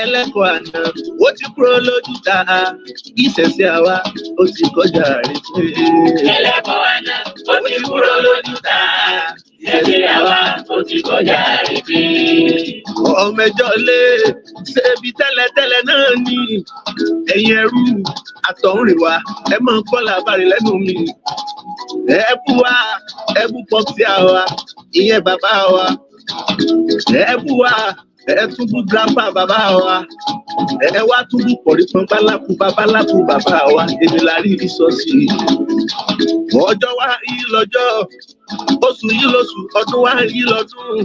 Ẹlẹ́kọ̀ọ́ àná ó ti kúrò lójú ta, ìṣẹ̀ṣẹ̀ àwa ó ti kọjá àrètí. Ẹlẹ́kọ̀ọ́ àná ó ti kúrò lójú ta, ìṣẹ̀ṣẹ̀ àwa ó ti kọjá àrètí. Ọmọ ẹjọ́ lé ṣebí tẹ́lẹ̀tẹ́lẹ̀ náà ni ẹ̀yin ẹrú àtọ̀húnrìnwá, ẹ máa ń kọ́ làbárí lẹ́nu mi. Ẹ bú wa, ẹ bú pọ́pì àwa, ìyẹn bàbá wa. Ẹ bú wa, ẹ tún bú grandpa bàbá wa. Ẹ wá tún bú pọ̀rípọ̀n bálákú babaláku bàbá wa, èmi la rí ìsọsí. Ọjọ́ wa yí lọ́jọ́, oṣù yí lóṣù, ọdún wa yí lọ́dún.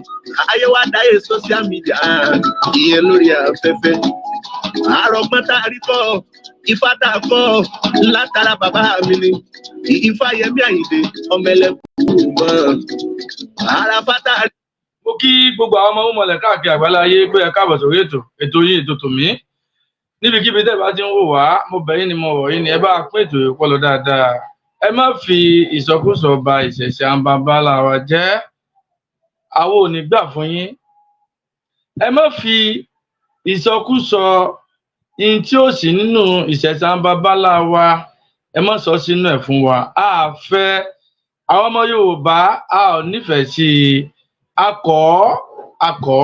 Ayé wa dáyé social media, ìyẹn lórí afẹ́fẹ́. Àrògbọ́n tá a rí kọ́, ifá tá a kọ́ látara bàbá mi ni Ifá Yẹmí Àyìndé ọmọ ẹlẹ́kùn mọ́. Àràfá tá a rí. Mo kí gbogbo àwọn ọmọ ọmọlẹ káàkiri àgbáláyé pé ẹ káàbọ̀ sórí ètò yín, ètò tòmí. Níbikíbi tẹ́ bá ti ń wò wá, mo bẹ̀ yín ni, mo rọ̀ yín ni, ẹ bá pín ètò yìí pọ̀ lọ dáadáa. Ẹ má fi ìsọkúsọ ba ìṣẹ̀ṣẹ̀ àǹbàbàlà wa jẹ́, àwọn ò ní gbà fún yín. Ẹ má fi ìsọkúsọ ihun tí ó sì nínú ìṣẹ̀ṣẹ̀ àǹbàbàlà wa, ẹ má sọ sínú ẹ̀ fún wa. A fẹ́ àwọn ọmọ Yorùbá, a ò nífẹ̀ẹ́ sí i. Akọ akọ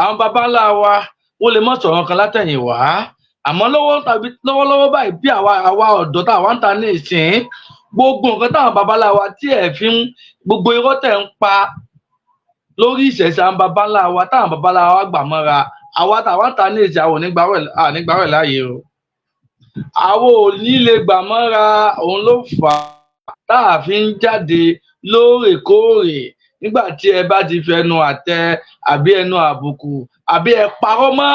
àwọn baba ńlá wa, wọ́n lè mọ̀ sọ̀rọ̀ kan látẹ̀yìn wá, àmọ́ lọ́wọ́ tàbí lọ́wọ́lọ́wọ́ báyìí, bí àwa ọ̀dọ́ tá àwa ń ta ní ìsìn, gbogbo nǹkan táwọn baba ńlá wa tí ẹ̀ fi ń gbogbo irọ́ tẹ̀ ń pa lórí ìṣẹ̀ṣẹ̀ àwọn baba ńlá wa táwọn baba ńlá wa gbà mọ́ra, àwa táwa ń ta ní ìsìn, àwọn onígbàwẹ̀ láàyè o, àwọn ò ní lè gbà mọ́ra. Òun ló fà á tá a fi ń jáde lóòrèkóòrè. Nígbà tí ẹ bá ti fẹnu àtẹ àbí ẹnu àbùkù àbí ẹ parọ́ mọ́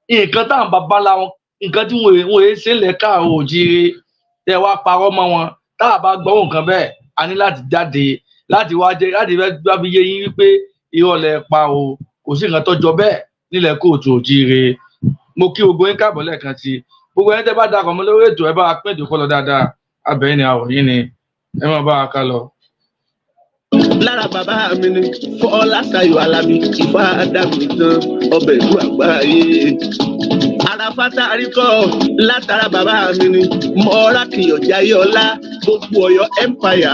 nǹkan táwọn baba ńlá wọn, nǹkan tí wọn èé ṣe lẹ káàárọ̀ òjíire, tẹ wá parọ́ mọ́ wọn, tá a bá gbọ́ nǹkan bẹ́ẹ̀, a ní láti jáde láti wá jẹ láti fẹ́ bá fi yé yín wípé irọ́ lẹ pa o, kò sí nǹkan tó jọ bẹ́ẹ̀ nílẹ̀ káàárọ̀ òjíire. Mo kí gbogbo yín káàbọ̀ lẹ́ẹ̀kan sí. Gbogbo ẹni tẹ́ bá darapọ̀ mọ́ lórí ètò, ẹ bá wa pín ètò kọ́ lọ dáadáa. Abẹ́yìn ni àwọ̀ yín ni, ẹ máa bá wa ká lọ. Lára bàbá mi ni Fọláṣayọ̀ Alábí, Ifá dàbí tán ọbẹ̀ ìlú àgbáyé. Àràfá tá a rí kọ́ látara bàbá mi ni Mọ́rákìyọ̀ Jayé Ọlá, gbogbo Ọ̀yọ́ empire.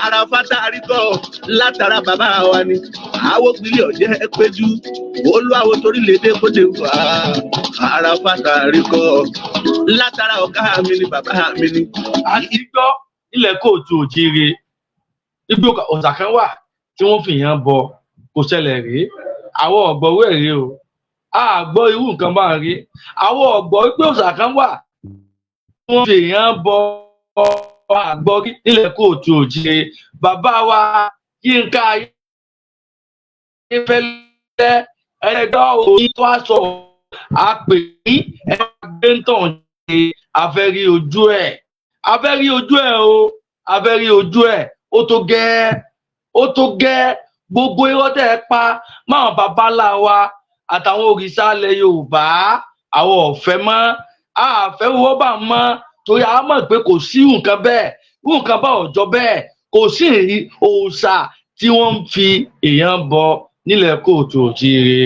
Àràfá tá a rí kọ́ látara bàbá wa ni Àwògbìlì ọ̀jẹ́ péjú olúwawo torílẹ̀-èdè Kóde wà. Àràfá tá a rí kọ́ látara ọ̀gá mi ni bàbá mi ni. A ti gbọ́ ilẹ̀ káàárọ̀ òjíire, igbó ọ̀sà kan wà tí wọ́n fi yàn bọ, kò ṣẹlẹ̀ rí. Àwọn ọ̀gbọ́wọ́ ẹ̀ rí o, a gbọ́ irú nǹkan bá ń rí. Àwọn ọ̀gbọ́ pé òòṣà kan wà tí wọ́n fi yàn bọ, àgbọ́ rí nílẹ̀ káàárọ̀ òjíire. Bàbá wa Yínká Ayéfẹ́lẹ́, ẹgbẹ́ òyìn tó wá sọ àpè ní ẹ gbé ń tàn ṣe. A fẹ́ rí ojú ẹ̀, a fẹ́ rí ojú ẹ̀ o, a fẹ́ rí ojú ẹ̀. Ó tó gẹ́, ó tó gẹ́. Gbogbo irọ́ tẹ́ ẹ pa máwọn baba ńlá wa àtàwọn òrìṣà ilẹ̀ Yorùbá, àwọn ọ̀fẹ́ mọ́, àfẹ́ wọ́bà mọ́, torí a mọ̀ pé kò sí nǹkan bẹ́ẹ̀, nǹkan bá ọ̀jọ́ bẹ́ẹ̀, kò sí òòṣà tí wọ́n ń fi èèyàn bọ nílẹ̀ káàárọ̀ òjíire.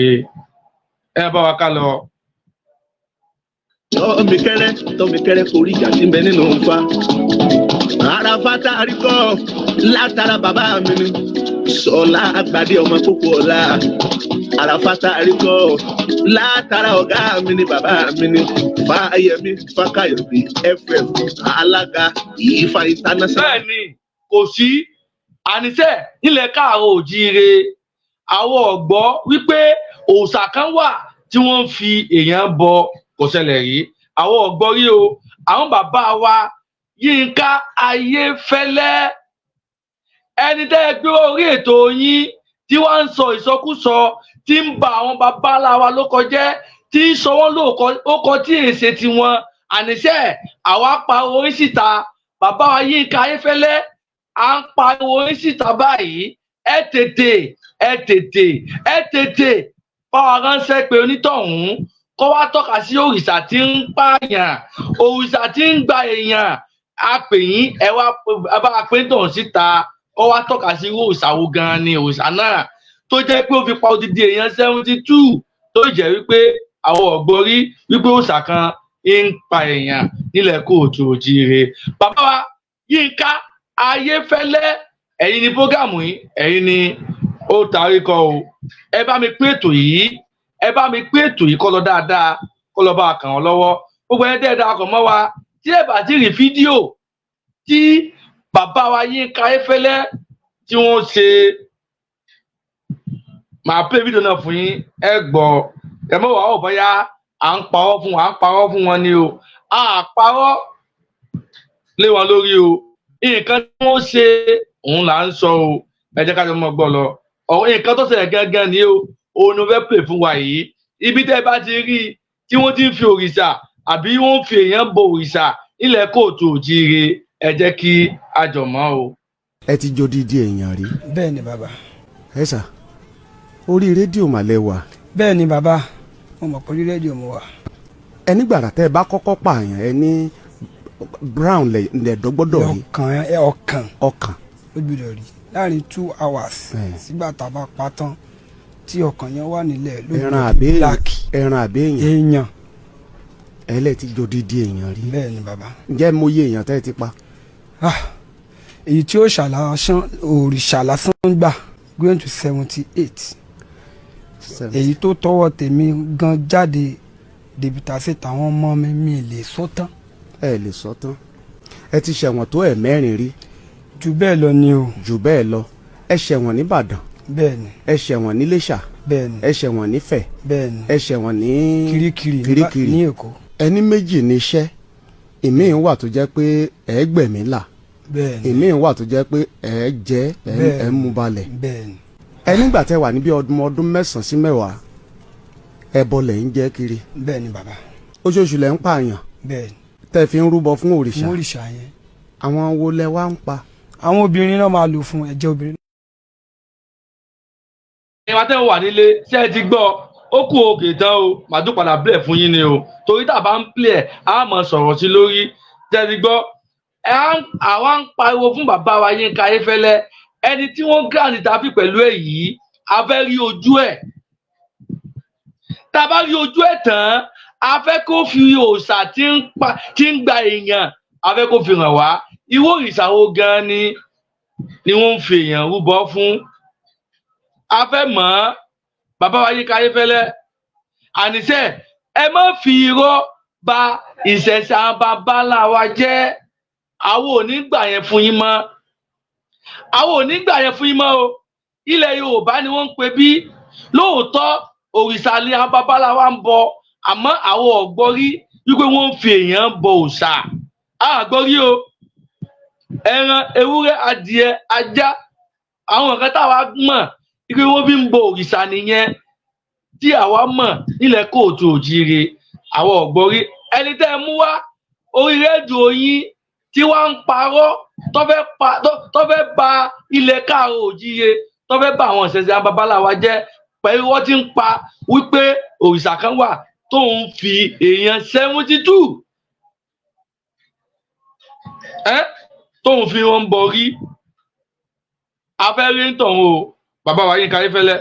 Ẹ bá wa ká lọ. Tọ́mi kẹ́rẹ́, tọ́mi kẹ́rẹ́, forí ìjà sí bẹ nínú nfa. Àràfá tá a rí kọ́ látara bàbá mi ni Sọlá Àgbàdé ọmọ kókó ọ̀la. Àràfá tá a rí kọ́ látara ọ̀gá mi ni bàbá mi ni Fáyẹmí Fákáyọ̀dé FM, alága Ìfà international. Bẹ́ẹ̀ ni, kò sí àníṣe nílẹ̀ káàárọ̀ òjíire, àwọn ọ̀gbọ́ wípé òòṣà kan wà tí wọ́n ń fi èèyàn bọ, kò ṣẹlẹ̀ rí. Àwọn ọ̀gbọ́ rí o. Àwọn bàbá wa Yínká Ayéfẹ́lẹ́, ẹni tẹ́ ẹ gbé orí ètò yín tí wọ́n ń sọ ìsọkúsọ, tí ń ba àwọn bàbá ńlá wa ló kọjẹ́, tí ń sọ wọ́n lóko tí èsè tiwọn, àníṣe àwa pa orí síta. Bàbá wa Yínká Ayéfẹ́lẹ́, à ń pariwo orí síta báyìí. Ẹ tètè, ẹ tètè, ẹ tètè báwa ránṣẹ́ pé onítọ̀hún kó wá tọ́ka sí òrìṣà tí ń pààyàn, òrìṣà tí ń gba èèyàn. A pè yín, ẹ wá bá a pé tọ̀hún síta, kó wá tọ́ka sí irú òrìṣà wo gan-an ni òrìṣà náà. tó jẹ́ pé ó fi pa odidi èèyàn 72, tó jẹ́ wípé àwọn ọ̀gbọ́rí wípé òòṣà kan ń pa èèyàn nílẹ̀ kóòtù òjíire. Bàbá wa Yínká Ayéfẹ́lẹ́, ẹ̀yin ni program yìí, ẹ̀yin ni ó tarí kọ o. Ẹ bá mi pín ètò yìí, ẹ bá mi pín ètò yìí kó lọ dáadáa, kó lọ bá a kàn wọ́n lọ́wọ́. Gbogbo ẹni tẹ́ ẹ darapọ̀ mọ́ wa, tí ẹ bá ti rí fídíò tí bàbá wa Yínká Ayéfẹ́lẹ́ tí wọ́n ṣe, màá pè fídíò náà fún yín, ẹ gbọ́. Ẹ mọ̀ wá ò bóyá à ń parọ́ fún à ń parọ́ fún wọn ni o. À parọ́ lé wọn lórí o. Nǹkan tí wọ́n ṣe òun là ń sọ o. Ẹ jẹ́ ká jọ mọ́ gbọ́ lọ. Ọ̀rọ̀ nǹkan tó ṣẹlẹ̀ gangan ni o, òun ló fẹ́ pè fún wa yìí. Ibi tẹ́ ẹ bá ti rí i tí wọ́n ti ń fi òrìṣà àbí wọ́n ń fi èèyàn bo òrìṣà ilẹ̀ kóòtù òjíire, ẹ jẹ́ kí a jọ mọ̀ o. Ẹ ti jó dídí èèyàn rí? Bẹ́ẹ̀ ni, bàbá. Ẹ sà, orí rédíò màlẹ́ wà. Bẹ́ẹ̀ ni, bàbá, mo mọ̀ pé orí rédíò mo wà. Ẹ nígbàrà tẹ́ ẹ bá kọ́kọ́ pààyàn, ẹ ní brown lẹ̀dọ́ gbọ́dọ̀ rí. Ọkàn ẹ, ọkàn. Ọkàn. Ó gbọ́dọ̀ rí láàrin 2 hours sígbà tá a bá pa tán, tí ọkàn yẹn wà nílẹ̀ ló ẹran gbọ́dọ̀ àbí black. Ẹran àbí èèyàn? Èèyàn. Ẹ lẹ́ ti jó dídí èèyàn rí? Bẹ́ẹ̀ ni, bàbá. Ǹjẹ́ mo yé èèyàn tẹ́ ẹ ti pa? Ah, èyí tí ó ṣàlàsán òrìṣà lásán gbà going to 78. Èyí tó tọwọ́ tèmi gan jáde dèbìtà sí tàwọn ọmọ mi, mi lè sọ tán. Ẹ lè sọ tán. Ẹ ti ṣẹ̀wọ̀n tó ẹ̀ mẹ́rin rí? Jù bẹ́ẹ̀ lọ ni o. Jù bẹ́ẹ̀ lọ. Ẹ ṣẹ̀wọ̀n nìbàdàn? Bẹ́ẹ̀ ni. Ẹ ṣẹ̀wọ̀n níléṣà? Bẹ́ẹ̀ ni. Ẹ ṣẹ̀wọ̀n nífẹ̀? Bẹ́ẹ̀ ni. Ẹ ṣẹ̀wọ̀n ní Kirikiri. Kirikiri. Ní Èkó. Ẹni méjì ní iṣẹ́ ìmíì wà tó jẹ́ pé ẹ gbẹ̀mí là. Bẹ́ẹ̀ ni. Ìmíì wà tó jẹ́ pé ẹ jẹ́ ẹ Bẹ́ẹ̀ ẹ mú balẹ̀. Bẹ́ẹ̀ ni. Ẹ nígbà tẹ́ wà níbi ọdún 9 sí 10, ẹbọ lẹ̀ ń jẹ́ kiri? Bẹ́ẹ̀ ni, bàbá. Oṣooṣù lẹ̀ ń pààyàn? Bẹ́ẹ̀ ni. Tẹ́ fi ń rúbọ fún òrìṣà? Fún òrìṣà yẹn. Àwọn wo lẹ wá ń pa? Àwọn obìnrin náà máa lò fún ẹ̀jẹ̀ obìnrin. Ìwà tẹ́ ń wà nílé, ṣé ẹ ti gbọ́? Ó kú òkè tán o, màá tún padà play fún yín ni o, torí tá a bá ń play ẹ̀, á mọ̀ sọ̀rọ̀ sí lórí. Ṣé ẹ ti gbọ́? Àwa ń pariwo fún bàbá wa Yínká Ayéfẹ́lẹ́, ẹni tí wọ́n grant tàbí pẹ̀lú ẹ̀ yìí, a fẹ́ rí ojú ẹ̀. Tá a bá rí ojú ẹ̀ tán, a fẹ́ kó fi òòṣà tí ń pa, tí ń gba èèyàn, a fẹ́ kó fi hàn wá. Irú òrìṣà wo gan ni wọ́n ń fi èèyàn rúbọ fún? A fẹ́ mọ̀ ọ́. Bàbá wa Yínká Ayéfẹ́lẹ́, àníṣe ẹ má fi irọ́ ba ìṣẹ̀ṣà bàbá ńlá wa jẹ́. Àwọn ò ní gbà yẹn fún yín mọ́, àwọn ò ní gbà yẹn fún yín mọ́ o. Ilẹ̀ Yorùbá ni wọ́n ń pè bí. Lóòótọ́, òrìṣà ni àwọn bàbá ńlá wa ń bọ, àmọ́ àwọn ò gbọ́ rí wípé wọ́n ń fi èèyàn bọ òòṣà. A gbọ́ rí o. Ẹran, ewúrẹ́, adìẹ, ajá, àwọn nǹkan táwa mọ̀ wípé wọ́n fi ń bọ òrìṣà nìyẹn tí àwa mọ̀ nílẹ̀ kóòtù òjíire. Àwọn ò gbọ́ rí. Ẹni tẹ́ ẹ mú wá orí rédíò yín tí wọ́n ń parọ́, tó fẹ́ ba ilẹ̀ káàró òjíire, tó fẹ́ ba àwọn ìṣẹ̀ṣẹ̀ babaláwa jẹ́ pẹ̀lú wọ́n ti ń pa wípé òrìṣà kan wà tó ń fi èèyàn 72 ẹ́ tóun fi wọn bọ rí. Afẹ́rí ń tọ̀hún o. Bàbá wa Yínká Ayéfẹ́lẹ́,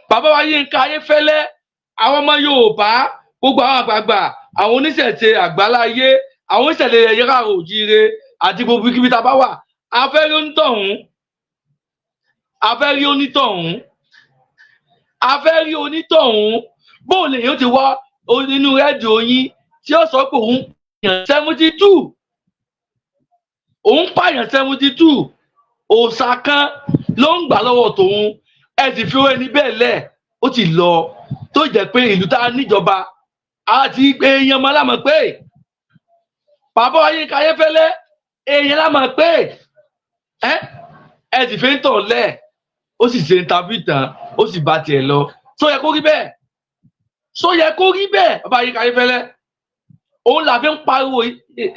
bàbá wa Yínká Ayéfẹ́lẹ́, àwọn ọmọ Yorùbá, gbogbo àwọn àgbààgbà, àwọn oníṣẹ̀ṣe àgbáláyé, àwọn oníṣẹ̀ṣe ẹ̀yẹ́rà òjíire àti gbogbo ibi tá a bá wà, afẹ́rí onítọ̀hún, afẹ́rí onítọ̀hún, afẹ́rí onítọ̀hún. Bóun lèyìn ó ti wá nínú rédíò yín tí ó sọ pé òun pààyàn 72, òun pààyàn 72, òòṣà kan ló ń gbà lọ́wọ́ tòun, ẹ sì fi owó ẹni bẹ́ẹ̀ lẹ̀, ó ti lọ, tó jẹ́ pé ìlú tá a níjọba àti èèyàn mọ́ lámọ̀ pé bàbá Yínká Ayéfẹ́lẹ́ èèyàn lámọ̀ pé ẹ sì fi ń tàn lẹ̀, ó sì ṣe interview tán, ó sì bá tiẹ̀ lọ. Sọ yẹ kó rí bẹ́ẹ̀? Sọ yẹ kó rí bẹ́ẹ̀, bàbá Yínká Ayéfẹ́lẹ́? Òun là fi ń pariwo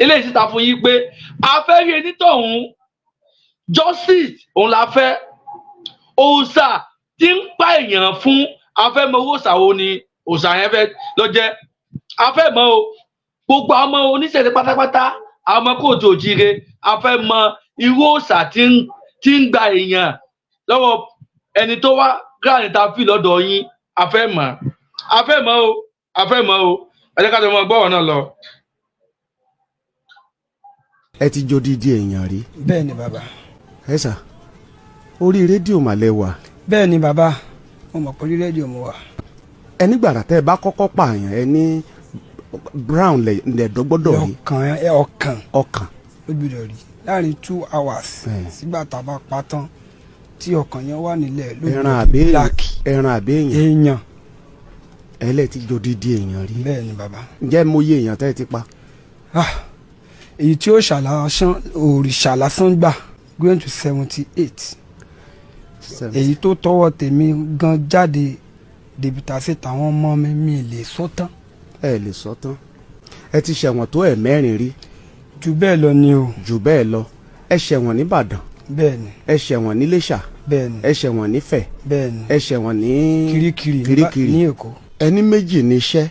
eléyìí síta fún yín pé a fẹ́ rí onítọ̀hún. Justice òun la fẹ́. Òòṣà tí ń pa èèyàn fún, a fẹ́ mọ owó òòṣà wo ni òòṣà yẹn fẹ́ lọ jẹ́. A fẹ́ mọ̀ o. Gbogbo àwọn ọmọ oníṣẹ̀ṣe pátápátá, àwọn ọmọ kóòtù òjíire, a fẹ́ mọ irú òòṣà tí ń gba èèyàn lọ́wọ́. Ẹni tó wá grand interview lọ́dọ̀ yín, a fẹ́ mọ̀, a fẹ́ mọ̀ o, a fẹ́ mọ̀ o. Ẹ jẹ́ ká jọ mọ gbọ́rọ̀ náà lọ. Ẹ ti jó dídí èèyàn rí? Bẹ́ẹ̀ ni, bàbá. Ẹ sà, orí rédíò màlẹ́ wà. Bẹ́ẹ̀ ni, bàbá, mo mọ̀ pé orí rédíò mo wà. Ẹ nígbàrà tẹ́ ẹ bá kọ́kọ́ pààyàn, ẹ ní brown lẹ̀dọ́ gbọ́dọ̀ rí. Ọkàn ẹ, ọkàn. Ọkàn. Ló gbọ́dọ̀ rí láàrin 2 hours sígbà tá a bá pa tán, tí ọkàn yẹn wà nílẹ̀ ló Ẹran gbọ́dọ̀ àbí èèyàn? Black. Ẹran àbí èèyàn? Èèyàn. Ẹ lẹ́ ti jó dídí èèyàn rí? Bẹ́ẹ̀ ni, bàbá. Ǹjẹ́ mo yé èèyàn tẹ́ ẹ ti pa? Ah, èyí tí ó ṣàlàsán òrìṣà lásán gbà going to 78. Èyí tó tọwọ́ tèmi gan jáde dèbìtà sí tàwọn ọmọ mi, mi lè sọ tán. Ẹ lè sọ tán. Ẹ ti ṣẹ̀wọ̀n tó ẹ̀ mẹ́rin rí? Jù bẹ́ẹ̀ lọ ni o. Jù bẹ́ẹ̀ lọ. Ẹ ṣẹ̀wọ̀n nìbàdàn? Bẹ́ẹ̀ ni. Ẹ ṣẹ̀wọ̀n níléṣà? Bẹ́ẹ̀ ni. Ẹ ṣẹ̀wọ̀n nífẹ̀? Bẹ́ẹ̀ ni. Ẹ ṣẹ̀wọ̀n ní Kirikiri. Kirikiri. Ní Èkó. Ẹni méjì ní iṣẹ́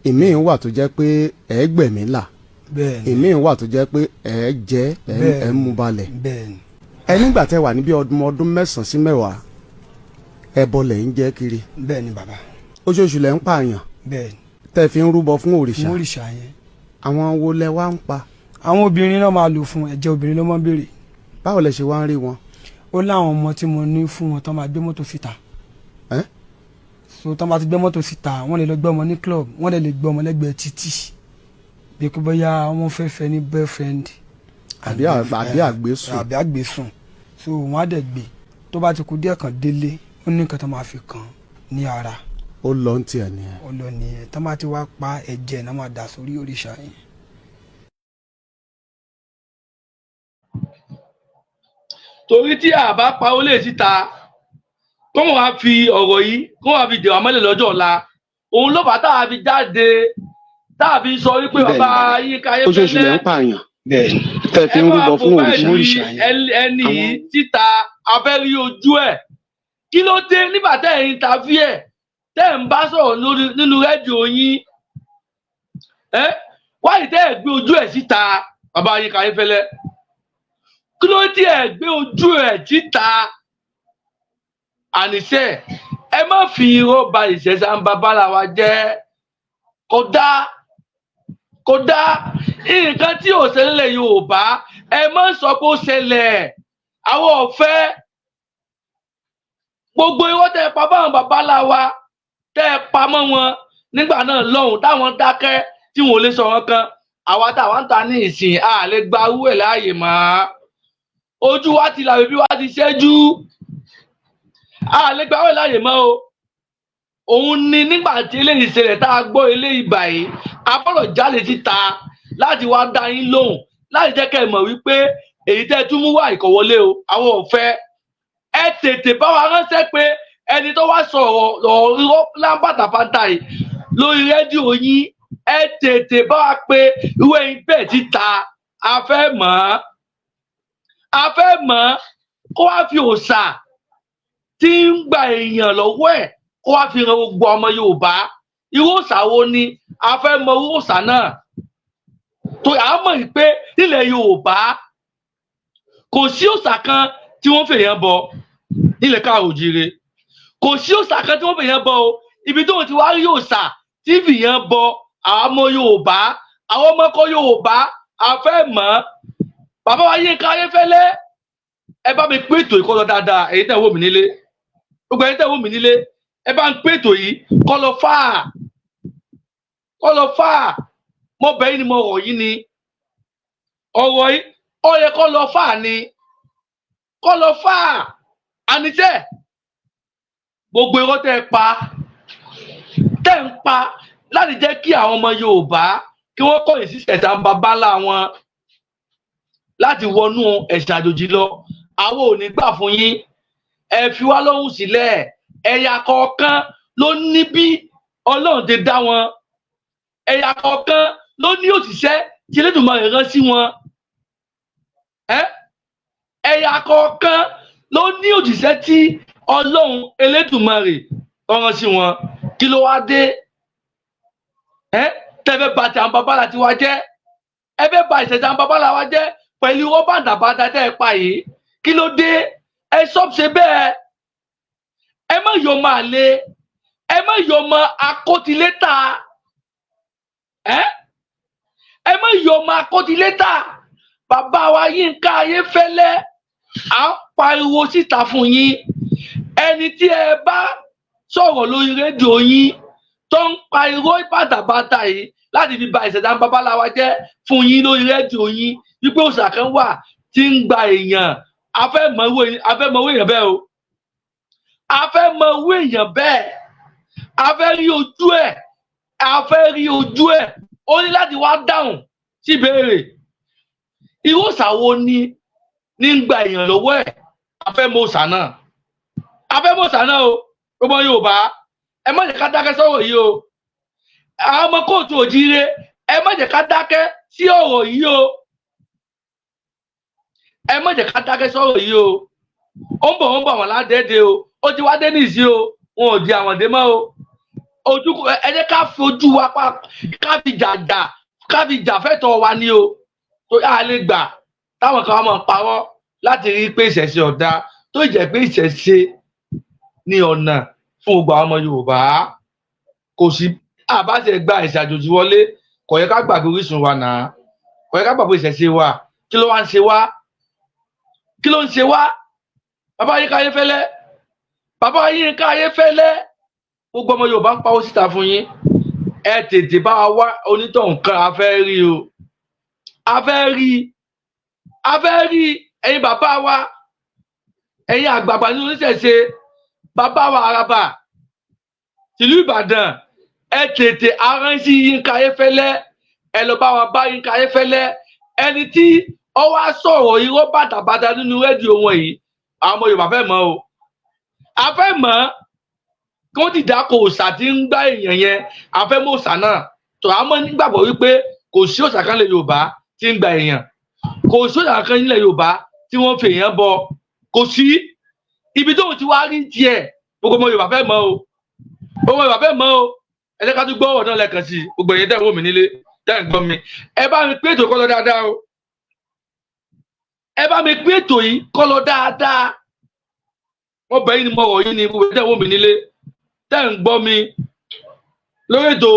ìmíì wà tó jẹ́ pé ẹ gbẹ̀mí là. Bẹ́ẹ̀ ni. Ìmíì wà tó jẹ́ pé ẹ jẹ́ ẹ Bẹ́ẹ̀ ẹ mú balẹ̀. Bẹ́ẹ̀ ni. Ẹ nígbà tẹ́ wà níbi ọdún 9 sí 10, ẹbọ lẹ̀ ń jẹ́ kiri? Bẹ́ẹ̀ ni, bàbá. Oṣooṣù lẹ̀ ń pààyàn? Bẹ́ẹ̀ ni. Tẹ́ fi ń rúbọ fún òrìṣà? Fún òrìṣà yẹn. Àwọn wo lẹ wá ń pa? Àwọn obìnrin náà máa lò fún ẹ̀jẹ̀, obìnrin ló máa ń béèrè. Báwo lẹ ṣe wá ń rí wọn? Ó láwọn ọmọ tí mo ní fún wọn tán máa gbé mọ́tò síta. Ẹ́? So tán bá ti gbé mọ́tò síta, wọ́n lè lọ gbé ọmọ ní club, wọ́n lè gbé ọmọ lẹ́gbẹ̀ẹ́ títì, bí kò bóyá wọ́n fẹ́ fẹ́ ní boyfriend. Àbí àgbésùn. Àbí àgbésùn. So wọ́n á dẹ̀ gbé, tó bá ti kú díẹ̀ kan délé, ó ní nǹkan tó máa fi kàn ní ara. Ó lọ ń tiẹ̀ nìyẹn. Ó lọ nìyẹn. Tó bá ti wá pa, ẹ̀jẹ̀ náà máa dà sórí òrìṣà yẹn. Torí tí a bá pa ó lè síta, kó wọn wá fi ọ̀rọ̀ yìí, kó wọn wá fi dè wá mọ́lẹ̀ lọ́jọ́ ọ̀la. Òun ló fà á tá a fi jáde, tá a fi sọ wípé bàbá Yínká Oṣooṣù lẹ Ayéfẹ́lẹ́ ń pààyàn? Bẹ́ẹ̀ ni. Tẹ́ fi ń rúbọ fún òrìṣà? Òrìṣà yẹn. Ẹni yìí síta, abẹ́rí ojú ẹ̀. Kí ló dé nígbà tẹ́ ẹ̀ ń tàbí ẹ̀ tẹ́ ẹ̀ ń bá sọ̀rọ̀ lórí nínú rédíò yín ẹ́ wáyé, tẹ́ ẹ̀ gbé ojú ẹ̀ síta? Bàbá Yínká Ayéfẹ́lẹ́, kí ló dé ẹ̀ gbé ojú ẹ̀ síta? Àníṣe ẹ má fi irọ́ ba ìṣẹ̀ṣà ń babalá wa jẹ́. Kódà kódà, nǹkan tí ò ṣẹlẹ̀ Yorùbá, ẹ má sọ pé ó ṣẹlẹ̀. Àwọn ọ̀fẹ́ gbogbo irọ́ tẹ́ ẹ pa báwọn babalá wa, tẹ́ ẹ pa mọ́ wọn nígbà náà lọ́hùn, táwọn dákẹ́ tí wọn ò lè sọ wọn kan. Àwa táwa ń ta ní ìsìn, a lè gba irú ẹ̀ láàyè mọ́. Ojú wa ti là, bíbí wa ti ṣẹ́jú, a lè gba irú ẹ̀ láàyè mọ́ o. Òun ni nígbà tí eléyìí ṣẹlẹ̀, tá a gbọ́ eléyìí báyìí, a gbọ́dọ̀ jáde síta láti wá dá yín lóhùn, láti jẹ́ kẹ́ ẹ mọ̀ wípé èyí tẹ́ ẹ tún mú wá ìkọ̀wọlé o. Àwọn ò fẹ́. Ẹ tètè bá wa ránṣẹ́ pé ẹni tó wá sọ̀rọ̀ ọ̀rọ̀ irọ́ lámbàtàpátá yìí lórí rédíò yín, ẹ tètè bá wa pé irú ẹyin bẹ́ẹ̀ títa. A fẹ́ mọ̀ ọ́, a fẹ́ mọ̀ ọ́. Kó wá fi òòṣà tí ń gba èèyàn lọ́wọ́ ẹ̀, kó wá fi ran gbogbo ọmọ Yorùbá. Irú òòṣà wo ni? A fẹ́ mọ irú òòṣà náà, tó à ń mọ̀ pé nílẹ̀ Yorùbá kò sí òòṣà kan tí wọ́n fèèyàn bọ. Nílẹ̀ káàró òjíire, kò sí òòṣà kan tí wọ́n fèèyàn bọ o. Ibi tó ti wá rí òòṣà tí fìyàn bọ àwọn ọmọ Yorùbá, àwọn ọmọkọ Yorùbá, a fẹ́ mọ̀ ọ́. Bàbá wa Yínká Ayéfẹ́lẹ́, ẹ bá mi pín ètò ìkọlọ dáadáa. Èyí tẹ́ wò mí nílé, gbogbo ẹ̀yin tẹ́ wò mí nílé, ẹ bá ń pín ètò yìí kọlọ fáà, kọlọ fáà. Mo bẹ̀ yín ni, mo rọ̀ yín ni. Ọ̀rọ̀ yìí, ó yẹ kó lọ fáà ni, kó lọ fáà. Àníṣe gbogbo irọ́ tẹ́ ẹ pa, tẹ́ ń pa láti jẹ́ kí àwọn ọmọ Yorùbá kí wọ́n kọ̀yìn sí ẹ̀sà bàbá ńlá wọn láti wọnú ẹ̀sìn àjòjì lọ, àwọn ò ní gbà fún yín. Ẹ fi wá lọ́hùn sílẹ̀. Ẹ̀yà kọ̀ọ̀kan ló ní bí Ọlọ́run ti dá wọn, ẹ̀yà kọ̀ọ̀kan ló ní òṣìṣẹ́ tí Elédùmarè rán sí wọn. Ẹ̀yà kọ̀ọ̀kan ló ní òṣìṣẹ́ tí Ọlọ́run Elédùmarè rán sí wọn. Kí ló wá dé ẹ tẹ́fẹ́ bà ti àwọn babalá tiwa jẹ́? Ẹ fẹ́ bà ìṣẹ̀dá àwọn babalá wa jẹ́ pẹ̀lú owó bàǹdàbàǹdà tẹ́ ẹ pa yìí. Kí ló dé? Ẹ sọ́ọ̀bù ṣe bẹ́ẹ̀. Ẹ má yọ ọmọ àlè, ẹ má yọ ọmọ akótilétà, ẹ ẹ má yọ ọmọ akótilétà. Bàbá wa Yínká Ayéfẹ́lẹ́, à ń pariwo síta fún yín, ẹni tí ẹ bá sọ̀rọ̀ lórí rédíò yín tó ń pariwo bàtàbàtà yìí láti fi ba ìṣẹ̀dá babaláwa jẹ́ fún yín lórí rédíò yín wípé òòṣà kan wà tí ń gba èèyàn, a fẹ́ mọ owó èèyàn bẹ́ẹ̀ o, a fẹ́ mọ owó èèyàn bẹ́ẹ̀, a fẹ́ rí ojú ẹ̀, a fẹ́ rí ojú ẹ̀. Ó ní láti wá dáhùn sí ìbéèrè, irú òòṣà wo ni ní ń gba èèyàn lọ́wọ́ ẹ̀? A fẹ́ mọ òòṣà náà, a fẹ́ mọ òòṣà náà o. Gbogbo Yorùbá, ẹ má jẹ́ ká dákẹ́ sọ̀rọ̀ yìí o. Àwọn ọmọ kóòtù òjíire, ẹ má jẹ́ ká dákẹ́ sí ọ̀rọ̀ yìí o, ẹ má jẹ́ ká dákẹ́ sọ̀rọ̀ yìí o. Ó ń bọ̀, ó ń bọ̀ wọ́n ládẹ́ẹ̀dẹ́ o, ó ti wá dé nìsí o, wọn ò di àwọn dé mọ́ o. Ojú ẹ jẹ́ ká fi ojú wa pa, ká fi jàjà, ká fi jà fẹ́tọ̀ wa ni o. Tó yà á lè gbà táwọn kan máa parọ́ láti rí pé ìṣẹ̀ṣe ọ̀dà, tó jẹ́ pé ìṣẹ̀ṣe ní ọ̀nà fún gbogbo àwọn ọmọ Yorùbá. Kò sí àbáṣe gba ẹ̀sìn àjòjì wọlé, kò yẹ ká gbàgbé orísun wa náà, kò yẹ ká gbàgbé ìṣẹ̀ṣe wa. Kí ló wá ń ṣe wá? Kí ló ń ṣe wá? Bàbá Yínká Ayéfẹ́lẹ́, bàbá Yínká Ayéfẹ́lẹ́, gbogbo ọmọ Yorùbá ń pawó síta fún yín. Ẹ tètè bá wa wá onítọ̀hún kan, a fẹ́ rí o, a fẹ́ rí, a fẹ́ rí. Ẹ̀yin bàbá wa, ẹ̀yin àgbààgbà nínú oníṣẹ̀ṣe, bàbá wa Àràbà tìlú Ìbàdàn, ẹ tètè aránṣẹ́ Yínká Ayéfẹ́lẹ́, ẹ lọ bá wa bá Yínká Ayéfẹ́lẹ́, ẹni tí ó wá sọ̀rọ̀ irọ́ bàtàbàtà nínú rédíò wọn yìí. Àwọn ọmọ Yorùbá fẹ́ mọ̀ o, a fẹ́ mọ̀ kí wọ́n ti dáko òòṣà tí ń gbá èèyàn yẹn. A fẹ́ mọ̀ òòṣà náà tó a mọ̀ nígbàgbọ́ wípé kò sí òòṣà kan lẹ̀ Yorùbá tí ń gba èèyàn, kò sí òòṣà kan nílẹ̀ Yorùbá tí wọ́n fi èèyàn bọ, kò sí. Ibi tóun ti wá rí tiẹ̀, gbogbo ọmọ Yorùbá fẹ́ mọ̀ o, gbogbo ọmọ Yorùbá fẹ́ mọ̀ o. Ẹ jẹ́ ká tún gbọ́ ọ̀rọ̀ náà lẹ́ẹ̀kan sí i. Gbogbo ẹ̀yin tẹ́ ń wò mí nílé, tẹ́ ń gbọ́ mi, ẹ bá mi pín ètò kọ́ lọ dáadáa o, ẹ bá mi pín ètò yìí kọ́ lọ dáadáa. Wọ́n bẹ̀ yín ni, mo rọ̀ yín ni. Gbogbo ẹ̀yin tẹ́ ń wò mí nílé, tẹ́ ń gbọ́ mi lórí ètò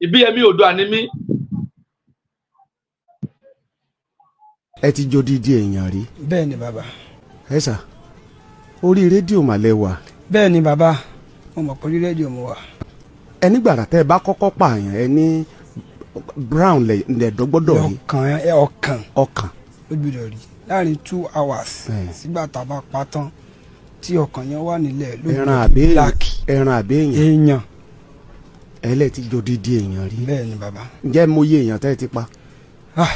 Ìbíyẹmí Oòduà ni mí. Ẹ ti jó dídí èèyàn rí? Bẹ́ẹ̀ ni bàbá. Ẹ sà, orí rédíò màlẹ́ wà. Bẹ́ẹ̀ ni bàbá, mo mọ̀ pé orí rédíò mo wà. Ẹ nígbàrà tẹ́ ẹ bá kọ́kọ́ pààyàn, ẹ ní brown lẹ̀dọ́ gbọ́dọ̀ rí. Ọkàn ẹ, ọkàn. Ọkàn ó gbọ́dọ̀ rí láàrin 2 hours sígbà tá a bá pa tán, tí ọkàn yẹn wà nílẹ̀ ló ẹran gbọ́dọ̀ àbí black. Ẹran àbí èèyàn? Èèyàn. Ẹ lẹ ti jó dídí èèyàn rí? Bẹ́ẹ̀ ni bàbá. Ǹjẹ́ mo yé èèyàn tẹ́ ẹ ti pa? Ah,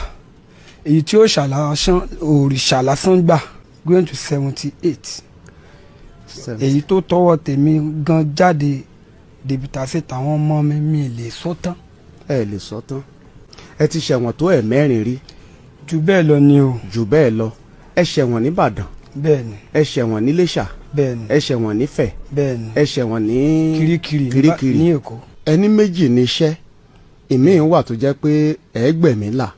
èyí tí ó ṣàlàsán òrìṣà lásán gbà going to 78, èyí tó tọwọ́ tèmi gan jáde dèbìtà sí tàwọn ọmọ mi, mi lè sọ tán. Ẹ lè sọ tán. Ẹ ti ṣẹ̀wọ̀n tó ẹ̀ mẹ́rin rí? Jù bẹ́ẹ̀ lọ ni o. Jù bẹ́ẹ̀ lọ. Ẹ ṣẹ̀wọ̀n nìbàdàn? Bẹ́ẹ̀ ni. Ẹ ṣẹ̀wọ̀n níléṣà? Bẹ́ẹ̀ ni. Ẹ ṣẹ̀wọ̀n nífẹ̀? Bẹ́ẹ̀ ni. Ẹ ṣẹ̀wọ̀n ní Kirikiri. Kirikiri. Ní Èkó. Ẹni méjì ní iṣẹ́ ìmíì wà tó jẹ́ pé ẹ gbẹ̀mí là.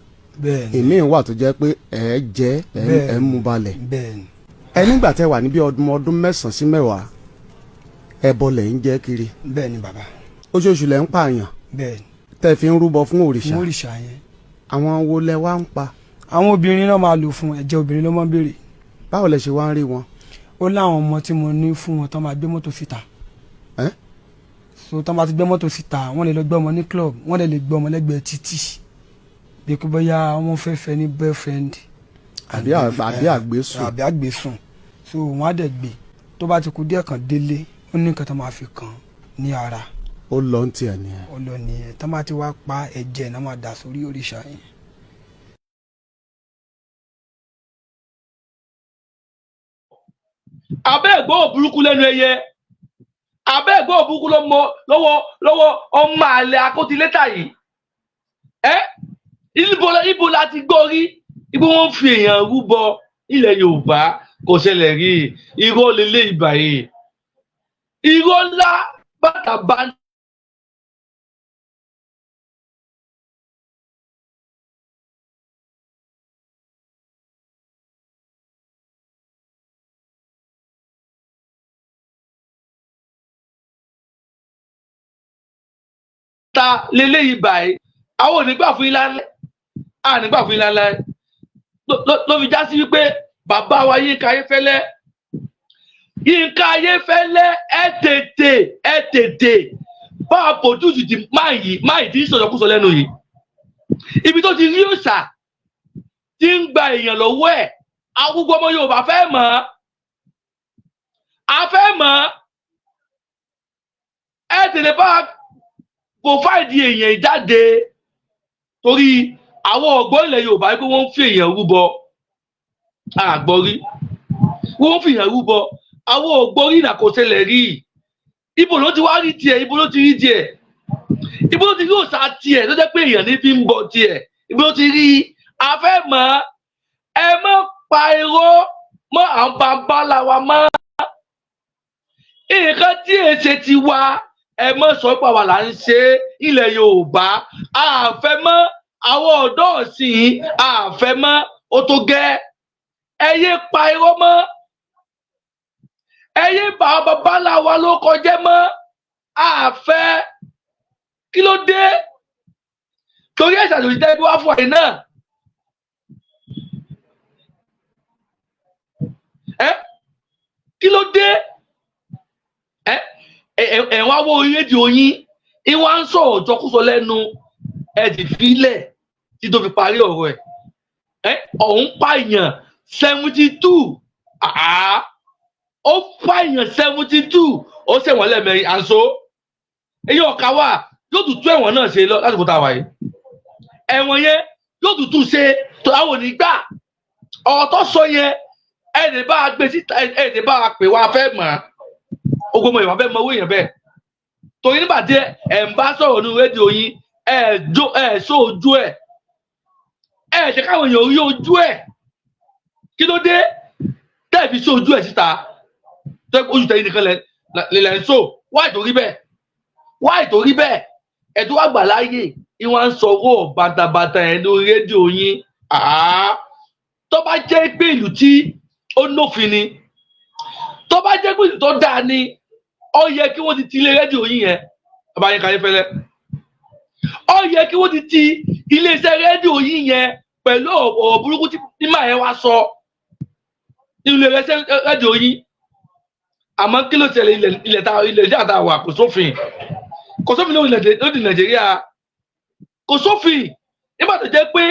Bẹ́ẹ̀ ni. Ìmíì wà tó jẹ́ pé ẹ jẹ́ ẹ Bẹ́ẹ̀ ẹ ni. mú balẹ̀. Bẹ́ẹ̀ ni. Ẹ nígbà tẹ́ wà níbi ọdún 9 sí 10, ẹbọ lẹ̀ ń jẹ́ kiri? Bẹ́ẹ̀ ni bàbá. Oṣooṣù lẹ̀ ń pààyàn? Bẹ́ẹ̀ ni. Tẹ́ fi ń rúbọ fún òrìṣà? Fún òrìṣà yẹn. Àwọn wo lẹ wá ń pa? Àwọn obìnrin náà máa lò fún ẹ̀jẹ̀, obìnrin ló máa ń béèrè. Báwo lẹ ṣe wá ń rí wọn? Ó láwọn ọmọ tí mo ní fún wọn tán máa gbé mọ́tò síta. Ẹ́? So tán bá ti gbé mọ́tò síta, wọ́n lè lọ gbé ọmọ ní club, wọ́n lè gbé ọmọ lẹ́gbẹ̀ẹ́ títì, bí kò bóyá wọ́n fẹ́ fẹ́ ní boyfriend. Àbí àgbésùn. Àbí àgbésùn. So wọ́n á dẹ̀ gbé, tó bá ti kú díẹ̀ kan délé, ó ní nǹkan tó máa fi kàn ní ara. Ó lọ ń tiẹ̀ nìyẹn. Ó lọ nìyẹn. Tán bá ti wá pa, ẹ̀jẹ̀ náà máa dà sórí òrìṣà yẹn. Abẹ́ ẹ̀gbọ́n burúkú lẹ́nu ẹyẹ, abẹ́ ẹ̀gbọ́n burúkú lọ́mọ lọ́wọ́ lọ́wọ́ ọmọ àlè akótilétà yìí. Ẹ ibo la ti gbọ́ rí ibo wọn fi èèyàn rúbọ ilẹ̀ Yorùbá? Kò ṣẹlẹ̀ rí. Irọ́ lélẹ̀ ìbà yìí, irọ́ ńlá bàtà bá. Bàtàbàtà leléyìí báyìí. Àwọn ò ní gbà fún yín lálẹ́, à ní gbà fún yín lálẹ́. Ló fi já sí wípé bàbá wa Yínká Ayéfẹ́lẹ́, Yínká Ayéfẹ́lẹ́, ẹ tètè, ẹ tètè bá a pòtútù ti máa yìí, máa yìí tí ń sọ̀rọ̀kúsọ lẹ́nu yìí. Ibi tó ti rí òòṣà tí ń gba èèyàn lọ́wọ́ ẹ̀, gbogbo ọmọ Yorùbá fẹ́ mọ̀ ọ́, a fẹ́ mọ̀ ọ́. Ẹ tètè bá a pòfáìdì èèyàn jáde, torí àwọn ọ̀gbọ́n ilẹ̀ Yorùbá pé wọ́n ń fi èèyàn rúbọ, àgbọ̀rí wọ́n ń fi èèyàn rúbọ. Àwọn ọ̀gbọ́n rí ìnàkọsẹ̀lẹ̀ rí. Ibo ló ti wá rí tiẹ̀? Ibo ló ti rí tiẹ̀? Ibo ló ti rí òòṣà tiẹ̀ tó jẹ́ pé èèyàn ní fi ń bọ tiẹ̀? Ibo ló ti rí? A fẹ́ mọ̀. Ẹ má pa irọ́ mọ́ àwọn bàbá wa mọ́. Nǹkan tí èsè ti wá, ẹ má sọ pé àwa là ń ṣe ilẹ̀ Yorùbá. Àfẹ́ mọ́ àwọn ọ̀dọ́ ọ̀sìn, àfẹ́ mọ́. Ó tó gẹ́, ẹ yé pa irọ́ mọ́, ẹ yé bà àwọn bàbá ńlá wa ló kọjá mọ́. Àfẹ́, kí ló dé? Torí ẹ̀sà àjòjì tẹ́ bí wá fún àyè náà. Ẹ kí ló dé? Ẹ ẹ wá wọ orí rédíò yín, ìwà ń sọ̀rọ̀ jọkúsọ lẹ́nu, ẹ sì filẹ̀ tí tó fi parí ọ̀rọ̀ ẹ̀. Ẹ ọ̀hún pààyàn 72, ó pààyàn 72, ó ṣẹ̀wọ̀n lẹ́ẹ̀mẹrin. Àǹso èyí ọ̀ka wà yóò tún tún ẹ̀wọ̀n náà ṣe lọ lásìkò tá a wà yìí. Ẹ̀wọ̀n yẹn yóò tún tún ṣe tó àwọn ò ní gbà. Ọ̀rọ̀ tó sọ yẹn, ẹ lè bá a gbé síta, ẹ lè bá a pè wá, fẹ́ mọ̀ ogun ọmọ Yorùbá fẹ́ mọ owó èèyàn bẹ́ẹ̀. Torí nígbà tí ẹ̀ ń bá sọ̀rọ̀ nínú rédíò yín, ẹ̀ jó ẹ̀ sọ ojú ẹ̀, ẹ̀ ṣe káwọn èèyàn rí ojú ẹ̀. Kí ló dé tẹ́ ẹ̀ fi sọ ojú ẹ̀ síta? Tẹ́ ojú tẹ̀yìn nìkan lẹ̀ ń sọ. Wáì tó rí bẹ́ẹ̀? Wáì tó rí bẹ́ẹ̀? Ẹ̀ tó wá gbà láàyè ìwọ̀n ń sọ owó bàtàbàtà ẹ̀ lórí rédíò yín. Tó bá jẹ́ pé ìlú tí ó nófin ni, tó bá jẹ́ pé ìlú tó dáa ni, ó yẹ kí wọ́n ti ti ilé rédíò yín yẹn. Bàbá Yínká Ayéfẹ́lẹ́, ó yẹ kí wọ́n ti ti iléeṣẹ́ rédíò yín yẹn pẹ̀lú ọ̀rọ̀ burúkú tí màá yẹn wá sọ nínú iléeṣẹ́ rédíò yín. Àmọ́ kí ló ṣẹlẹ̀? Ilẹ̀ ta ilẹ̀ ìjà ta wà, kò sófin, kò sófin lóde Nàìjíríà, kò sófin. Nígbà tó jẹ́ pé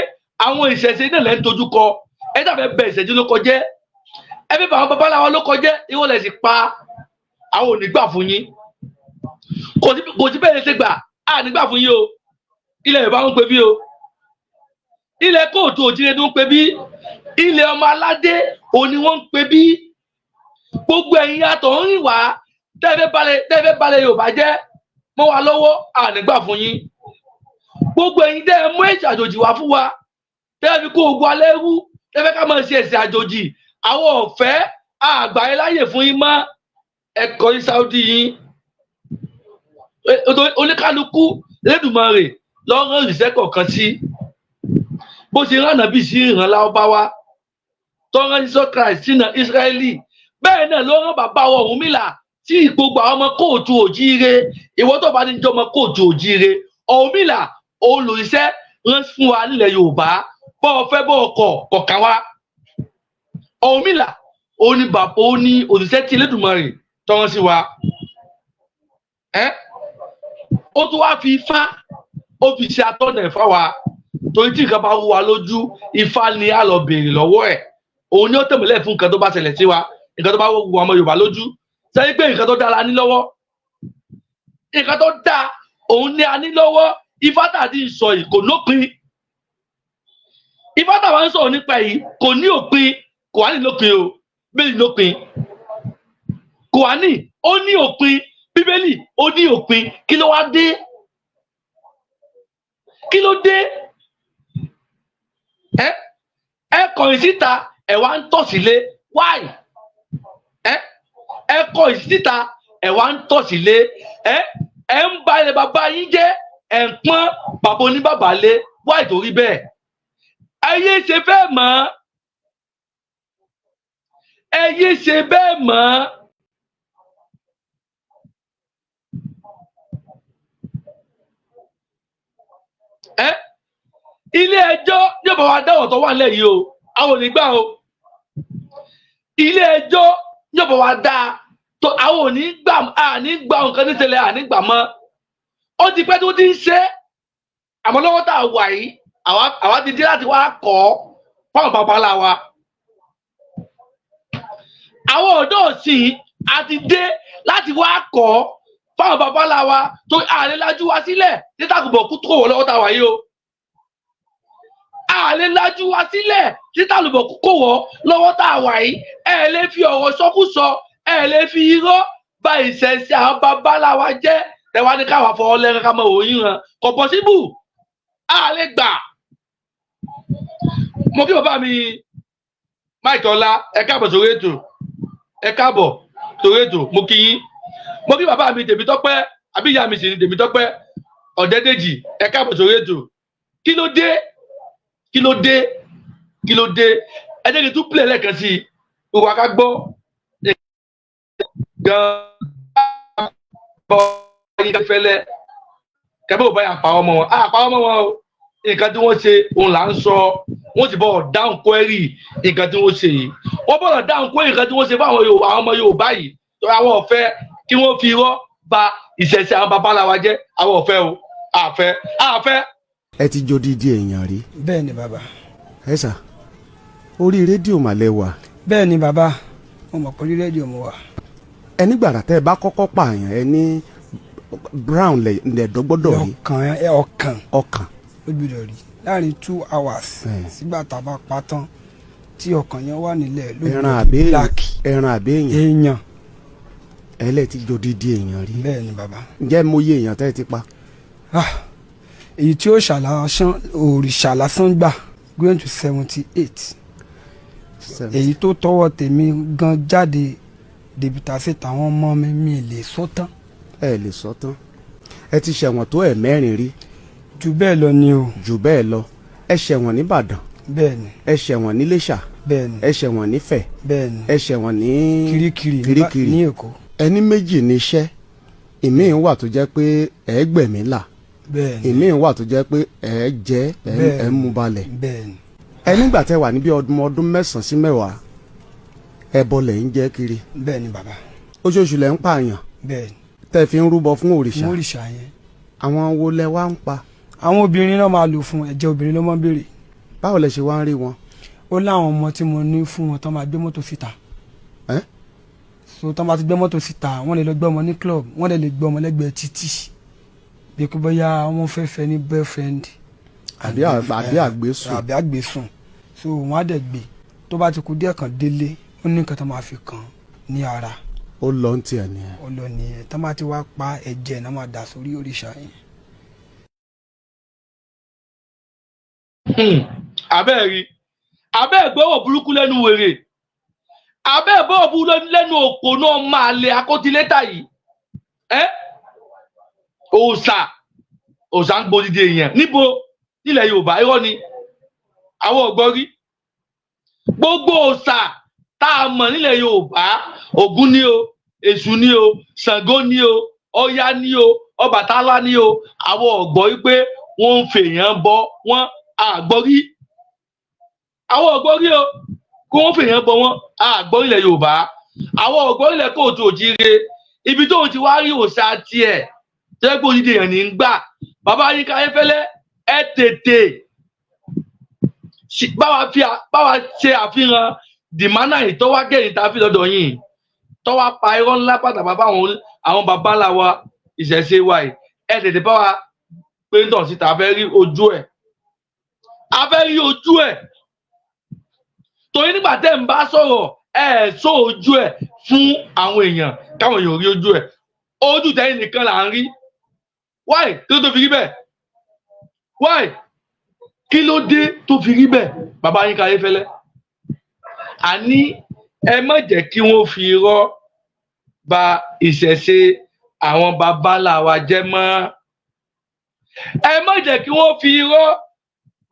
àwọn ìṣẹ̀ṣe náà lẹ́ ń tojú kọ, ẹ dàbẹ̀ bẹ ìṣẹ̀jú ló kọjẹ́, ẹ bí bàbá babaláwa ló kọjẹ́, ìwọ lẹ̀ sì pa. Àwọn ò ní gbà fún yín. Kò sí bẹ́ẹ̀ lè ṣe gbà á ní gbà fún yín o. Ilẹ̀ Yorùbá ń pè bí o, ilẹ̀ kóòtù òjìrè ló ń pè bí, ilẹ̀ ọmọ aládé òní wọ́n ń pè bí. Gbogbo ẹ̀yin atọ̀ ń rìn wá tẹ́fẹ́ balẹ̀ Yorùbá jẹ́ mọ́ wa lọ́wọ́, à ní gbà fún yín. Gbogbo ẹ̀yin tẹ́ ẹ mú ẹ̀sìn àjòjì wá fún wa, tẹ́ ẹ fi kó ogun alẹ́ rú, tẹ́ fẹ́ ká máa ṣe ẹ̀sìn àjòjì, àwọn ọ̀fẹ́ àgbà yẹn láyè fún yín mọ́. Ẹ kọrí Saudi yín. Oníkálukú Elédùmarè lọ́rán ìṣẹ́ kọ̀ọ̀kan sí. Bó ṣe rán Ànábì sí ìran Lárúbáwá, tó rán Jesus Christ sínú Ísírẹ́lì, bẹ́ẹ̀ náà ló rán bàbá wa Ọ̀rúnmìlà tí gbogbo àwọn ọmọ kóòtù òjíire. Ìwọ tó bá ní jẹ́ ọmọ kóòtù òjíire, Ọ̀rúnmìlà olùṣẹ́ rán fún wa nílẹ̀ Yorùbá. Bọ́ ọ fẹ́ bọ́ ọkọ̀ kọ̀ọ̀kan wa, Ọ̀rúnmìlà òun ni bàbá, òun ni òṣìṣẹ́ tí Elédùmarè tọ́rán sí wa. Ó tún wá fi ifá, ó fi ṣe atọ́nà ẹ̀fá wa, torí tí nǹkan bá wú wa lójú, ifá ni a lọ béèrè lọ́wọ́ ẹ̀. Òun ni ó tẹ̀mọ́lẹ̀ fún nǹkan tó bá ṣẹlẹ̀ sí wa, nǹkan tó bá wú ọmọ Yorùbá lójú. Sẹ́yìn pé nǹkan tó dáa la ní lọ́wọ́, nǹkan tó dáa òun ni a ní lọ́wọ́. Ifá tàbí sọ yìí kò lópin. Ifá tàwa ń sọ̀rọ̀ nípa yìí kò ní òpin. Kò wá ní lópin o, bíbélì lópin, kò wá ní, ó ní òpin, bíbélì ó ní òpin. Kí ló wá dé? Kí ló dé? Ẹ kọ̀yìn síta, ẹ wá ń tọ̀ sílé. Why? Ẹ kọ̀yìn síta, ẹ wá ń tọ̀ sílé. Ẹ ń ba ilẹ̀ bàbá yín jẹ́, ẹ ń pọ́n bàbá oníbàbà lé. Why torí bẹ́ẹ̀? Ẹ yé ṣe bẹ́ẹ̀ mọ́, ẹ yé ṣe bẹ́ẹ̀ mọ́. Ilé ẹjọ́ yóò bá wa dáwọ̀ tó wà nílẹ̀ yìí o, àwọn ò ní gbà o. Ilé ẹjọ́ yóò bá wa dá tó, àwọn ò ní gbà, à ní gbà nǹkan ní tẹ́lẹ̀, à ní gbà mọ́. Ó ti pẹ́ tó ti ń ṣe é, àmọ́ lọ́wọ́ tá a wà yìí, àwa ti dé láti wá kọ́ fáwọn baba ńlá wa. Àwọn ọ̀dọ́ òsìn a ti dé láti wá kọ́ fáwọn baba ńlá wa tó àlè lajú wa sílẹ̀ ní tàkùbọ̀ kú tó wọ̀ lọ́wọ́ tá a wà yìí o. Àlè lajú wa sílẹ̀ ní tàlùbọ̀ kú kò wọ̀ lọ́wọ́ tá a wà yìí. Ẹ lè fi ọ̀rọ̀ sọkúsọ, ẹ lè fi irọ́ ba ìṣẹ̀ṣẹ̀ àwọn baba ńlá wa jẹ́. Tẹwa ní káwa fọwọ́ lẹ́rán ká mọ òyìn hàn, kò possible, a lè gbà. Mo kí bàbá mi Mike Ọlá, ẹ káàbọ̀ sórí ètò, ẹ káàbọ̀ sórí ètò. Mo kí yín. Mo kí bàbá mi Tèmítọ́pẹ́, àbí ìyá mi sì ni Tèmítọ́pẹ́ Ọ̀dẹ́dèjì, ẹ káàbọ̀ sórí ètò. Kí ló dé? Kí ló dé? Kí ló dé? Ẹ jẹ́ kí n tún play lẹ́ẹ̀kan sí i, gbogbo wa ká gbọ́ gan-an. Bọ́ yín fẹ́lẹ́ kẹ́bí ò bá yà pa ọmọ wọn, á pa ọmọ wọn o. Nǹkan tí wọ́n ṣe òun là ń sọ. Wọ́n sì bọ̀ dáhùn query nǹkan tí wọ́n ṣe yìí. Wọ́n bọ̀dọ̀ dáhùn query nǹkan tí wọ́n ṣe fún àwọn Yorùbá, àwọn ọmọ Yorùbá yìí tó àwọn ọ̀fẹ́ kí wọ́n fi irọ́ ba ìṣẹ̀ṣẹ̀ àwọn baba ńlá wa jẹ́. Àwọn ọ̀fẹ́ o, àfẹ́, àfẹ́. Ẹ ti jó dídí èèyàn rí? Bẹ́ẹ̀ ni, bàbá. Ẹ sà, orí rédíò màlẹ́ wà. Bẹ́ẹ̀ ni, bàbá, mo mọ̀ pé orí rédíò mo wà. Ẹ nígbàrà tẹ́ ẹ bá kọ́kọ́ pààyàn, ẹ ní brown lẹ̀dọ́ gbọ́dọ̀ rí. Ọkàn ẹ, ọkàn. Ọkàn. Ó gbọ́dọ̀ rí láàrin 2 hours sígbà tá a bá pa tán tí ọkàn yẹn wà nílẹ̀ ló ẹran gbọ́dọ̀ àbí rí black. Ẹran àbí èèyàn? Èèyàn. Ẹ lẹ́ ti jó dídí èèyàn rí? Bẹ́ẹ̀ ni, bàbá. Ǹjẹ́ mo yé èèyàn tẹ́ ẹ ti pa? Ah, èyí tí ó ṣàlàsán òrìṣà lásán gbà going to 78. Èyí tó tọwọ́ tèmi gan jáde dèbìtà sí tàwọn ọmọ mi, mi lè sọ tán. Ẹ lè sọ tán. Ẹ ti ṣẹ̀wọ̀n tó ẹ̀ mẹ́rin rí? Jù bẹ́ẹ̀ lọ ni o. Jù bẹ́ẹ̀ lọ. Ẹ ṣẹ̀wọ̀n nìbàdàn? Bẹ́ẹ̀ ni. Ẹ ṣẹ̀wọ̀n níléṣà? Bẹ́ẹ̀ ni. Ẹ ṣẹ̀wọ̀n nífẹ̀? Bẹ́ẹ̀ ni. Ẹ ṣẹ̀wọ̀n ní Kirikiri. Kirikiri. Ní Èkó. Ẹni méjì níṣẹ́. Ìmíì wà tó jẹ́ pé ẹ gbẹ̀mí là. Bẹ́ẹ̀ ni. Ìmíì wà tó jẹ́ pé ẹ jẹ́ ẹ Bẹ́ẹ̀ ẹ mú balẹ̀. Bẹ́ẹ̀ ni. Ẹ nígbà tẹ́ wà níbi ọdún 9 sí 10, ẹbọ lẹ̀ ń jẹ́ kiri? Bẹ́ẹ̀ ni, bàbá. Oṣooṣù lẹ̀ ń pààyàn? Bẹ́ẹ̀ ni. Tẹ́ fi ń rúbọ fún òrìṣà? Fún òrìṣà yẹn. Àwọn wo lẹ wá ń pa? Àwọn obìnrin náà máa lò fún ẹ̀jẹ̀, obìnrin ló máa ń béèrè. Báwo lẹ ṣe wá ń rí wọn? Ó láwọn ọmọ tí mo ní fún wọn tán máa gbé mọ́tò síta. Ẹ́? So tán bá ti gbé mọ́tò síta, wọ́n lè lọ gbé ọmọ ní club, wọ́n lè gbé ọmọ lẹ́gbẹ̀ẹ́ títì, bí kò bóyá wọ́n fẹ́ fẹ́ ní boyfriend. Àbí àgbésùn. Àbí àgbésùn. So wọ́n á dẹ̀ gbé, tó bá ti kú díẹ̀ kan délé, ó ní nǹkan tó máa fi kàn ní ara. Ó lọ ń tiẹ̀ nìyẹn. Ó lọ nìyẹn. Tó bá ti wá pa, ẹ̀jẹ̀ náà máa dà sórí òrìṣà yẹn. Abẹ́ rí, abẹ́ gbọ́rọ̀ burúkú lẹ́nu wèrè, abẹ́ gbọ́rọ̀ burúkú lẹ́nu òpó náà máa lè akótilétà yìí. Ẹ́ òòṣà, òòṣà ń gbòdìdì èèyàn níbo nílẹ̀ Yorùbá? Irọ́ ni, àwọn ọ̀gbọ́n rí. Gbogbo òòṣà tá a mọ̀ nílẹ̀ Yorùbá, Ògún ni o, Èṣù ni o, Ṣàngó ni o, Ọya ni o, Ọbàtálá ni o, àwọn ọ̀gbọ́n wípé wọ́n ń fèèyàn bọ wọ́n. Àgbọ́ rí, àwọn ọ̀gbọ́n rí o kí wọ́n fèèyàn bọ wọ́n. Àgbọ́ ilẹ̀ Yorùbá, àwọn ọ̀gbọ́n ilẹ̀ kóòtù òjíire. Ibi tóun ti wá rí òòṣà tiẹ̀ tẹ́gbẹ́ òdìdí èèyàn ní ń gbà. Bàbá Yínká Ayéfẹ́lẹ́, ẹ tètè báwa ṣe àfihàn dìmánà yìí tọ́wá gẹ̀yìn tá a fi lọ́dọ̀ yìí, tọ́wá pa irọ́ ńlá pàtàkì báwọn àwọn baba ńlá wa, ìṣẹ̀ṣe wa yìí. Ẹ tètè báwa pé ń tàn síta, a fẹ́ rí ojú ẹ̀, a fẹ́ rí ojú ẹ̀, torí nígbà tẹ́ ń bá sọ̀rọ̀, ẹ ẹ̀ sọ ojú ẹ̀ fún àwọn èèyàn káwọn èèyàn rí ojú ẹ̀. Ojú tẹ̀yìn nìkan là ń rí. Why? Kí ló tó fi rí bẹ́ẹ̀? Why? Kí ló dé tó fi rí bẹ́ẹ̀? Bàbá Yínká Ayéfẹ́lẹ́, àní ẹ má jẹ́ kí wọ́n fi irọ́ ba ìṣẹ̀ṣe àwọn baba ńlá wa jẹ́ mọ́. Ẹ má jẹ́ kí wọ́n fi irọ́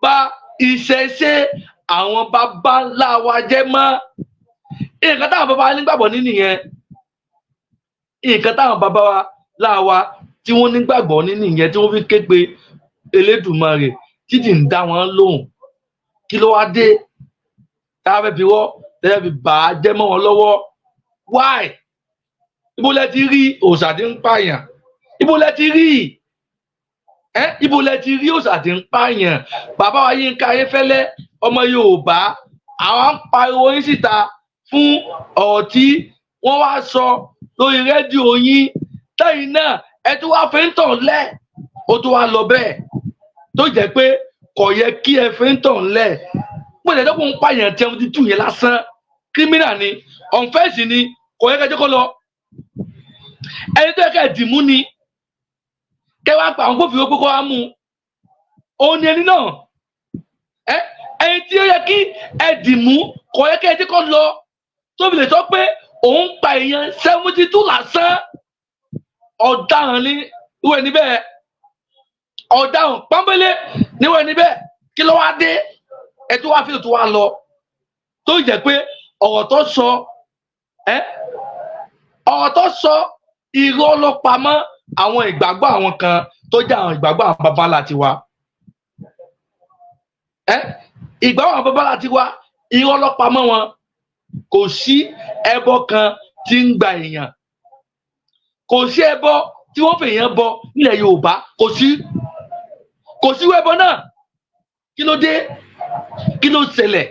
ba ìṣẹ̀ṣe àwọn baba ńlá wa jẹ́ mọ́. Nǹkan táwọn baba wa nígbàgbọ́ ní nìyẹn. Nǹkan táwọn baba wa láwa tí wọ́n nígbàgbọ́ ní nìyẹn, tí wọ́n fi ké pe Elédùmarè. títì ń dá wọn lóhùn. Kí ló wá dé tá a fẹ́ fi wọ́ tẹ́lẹ̀ fi bà á jẹ́ mọ́ wọn lọ́wọ́? Why? Ibo lẹ ti rí òòṣà tí ń pààyàn? Ibo lẹ ti rí ẹ? Ibo lẹ ti rí òòṣà tí ń pààyàn? Bàbá wa Yínká Ayéfẹ́lẹ́, ọmọ Yorùbá, àwọn ń pariwo yín síta fún ọ̀rọ̀ tí wọ́n wá sọ lórí rédíò yín. Tẹ́yìn náà ẹ tún wá fi ń tàn lẹ̀, ó tún wá lọ bẹ́ẹ̀, tó jẹ́ pé kò yẹ kí ẹ fi ń tàn lẹ̀. Bó ṣe dẹ́kun ń pààyàn 72 yẹn lásán, criminal ni, offence ni, kò yẹ kẹjọ kó lọ. Ẹni tó yẹ kẹ́ dìmú ni kẹ́ wá pa àwọn gbófinró pé kó wá mú un, òun ni ẹni náà. Ẹ ẹni tí ó yẹ kí ẹ dìmú, kò yẹ kẹ́ ẹ jẹ́ kó lọ, tó fi lè sọ pé òun pa èèyàn 72 lásán. Ọ̀daràn ni ìwé níbẹ̀, ọ̀daràn pọ́nbélé níwẹ̀ níbẹ̀. Kí ló wá dé ẹ tó wá fi tó wá lọ, tó jẹ́ pé ọ̀rọ̀ tó sọ ẹ, ọ̀rọ̀ tó sọ, irọ́ ló pamọ́ àwọn ìgbàgbọ́ àwọn kan tó jẹ́ àwọn ìgbàgbọ́ àwọn baba ńlá tiwa. Ẹ ìgbàgbọ́ àwọn baba ńlá tiwa, irọ́ ló pamọ́ wọn. Kò sí ẹbọ kan tí ń gba èèyàn, kò sí ẹbọ tí wọ́n fèèyàn bọ nílẹ̀ Yorùbá, kò sí, kò sí ẹbọ náà. Kí ló dé? Kí ló ṣẹlẹ̀?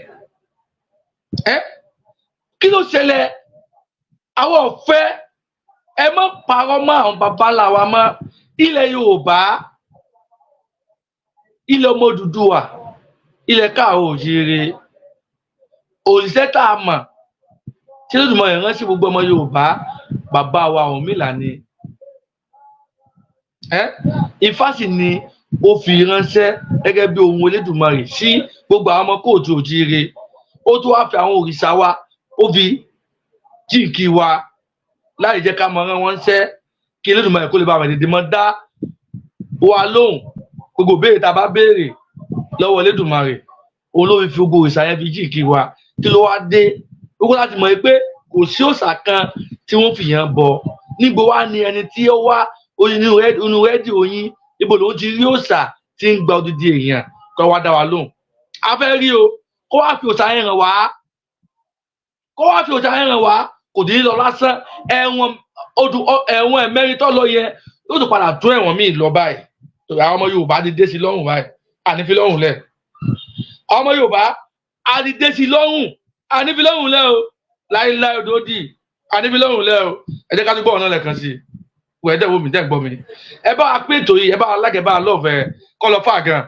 Ẹ kí ló ṣẹlẹ̀? Àwọn ọ̀fẹ́, ẹ má parọ́ mọ́ àwọn baba ńlá wa mọ́. Ilẹ̀ Yorùbá, ilẹ̀ ọmọ Odùduwà, ilẹ̀ káàárọ̀ òjíire, òṣìṣẹ́ tá a mọ̀ tí Olódùmarè rán sí gbogbo ọmọ Yorùbá, bàbá wa Ọ̀rúnmìlà ni. Ẹ Ifá sì ni ó fi ránṣẹ́ gẹ́gẹ́ bí ohun Elédùmarè sí gbogbo àwọn ọmọ káàárọ̀ òjíire. Ó tún wá fi àwọn òrìṣà wa, ó fi jíǹkí wa láì jẹ́ ká mọ rán wọn ṣẹ́, kí Elédùmarè kó lè bá àwọn èdè mọ́ dá wa lóhùn gbogbo béèrè tá a bá béèrè lọ́wọ́ Elédùmarè. Òun ló fi gbogbo òrìṣà yẹn fi jíǹkí wa. Kí ló wá dé? Gbogbo láti mọ̀ pé kò sí òòṣà kan tí wọ́n fi yàn bọ. Níbo wá ni ẹni tí ó wá inú rédíò yín, ibo lòun ti rí òòṣà tí ń gba odidi èèyàn? Kó wá dá wa lóhùn, a fẹ́ rí o. Kó wá fi òòṣà yẹn hàn wá, kó wá fi òòṣà yẹn hàn wá. Kò dín lọ lásán. Ẹ̀wọ̀n odù, ẹ̀wọ̀n ẹ̀mẹ́rin tó lọ yẹn, yóò tún padà tún ẹ̀wọ̀n míì lọ báyìí. Àwọn ọmọ Yorùbá ti dé sí lọ́rùn báyìí, àní fi lọ́rùn lẹ̀. Ọmọ Yorùbá a ti dé sí lọ́rùn, àní fi lọ́rùn lẹ̀ o. Láíláí, odòdì, àní fi lọ́rùn lẹ̀ o. Ẹ jẹ́ ká tún gbọ́ ọ̀nà lẹ́ẹ̀kan sí i. Wẹ̀ ẹ́ dẹ̀ wo mi, dẹ̀ gbọ́ mi. Ẹ bá wa pé ètò yìí, ẹ bá wa lágẹ̀, bá wa lọ́ọ̀fẹ́ kọ́ lọ fà gan.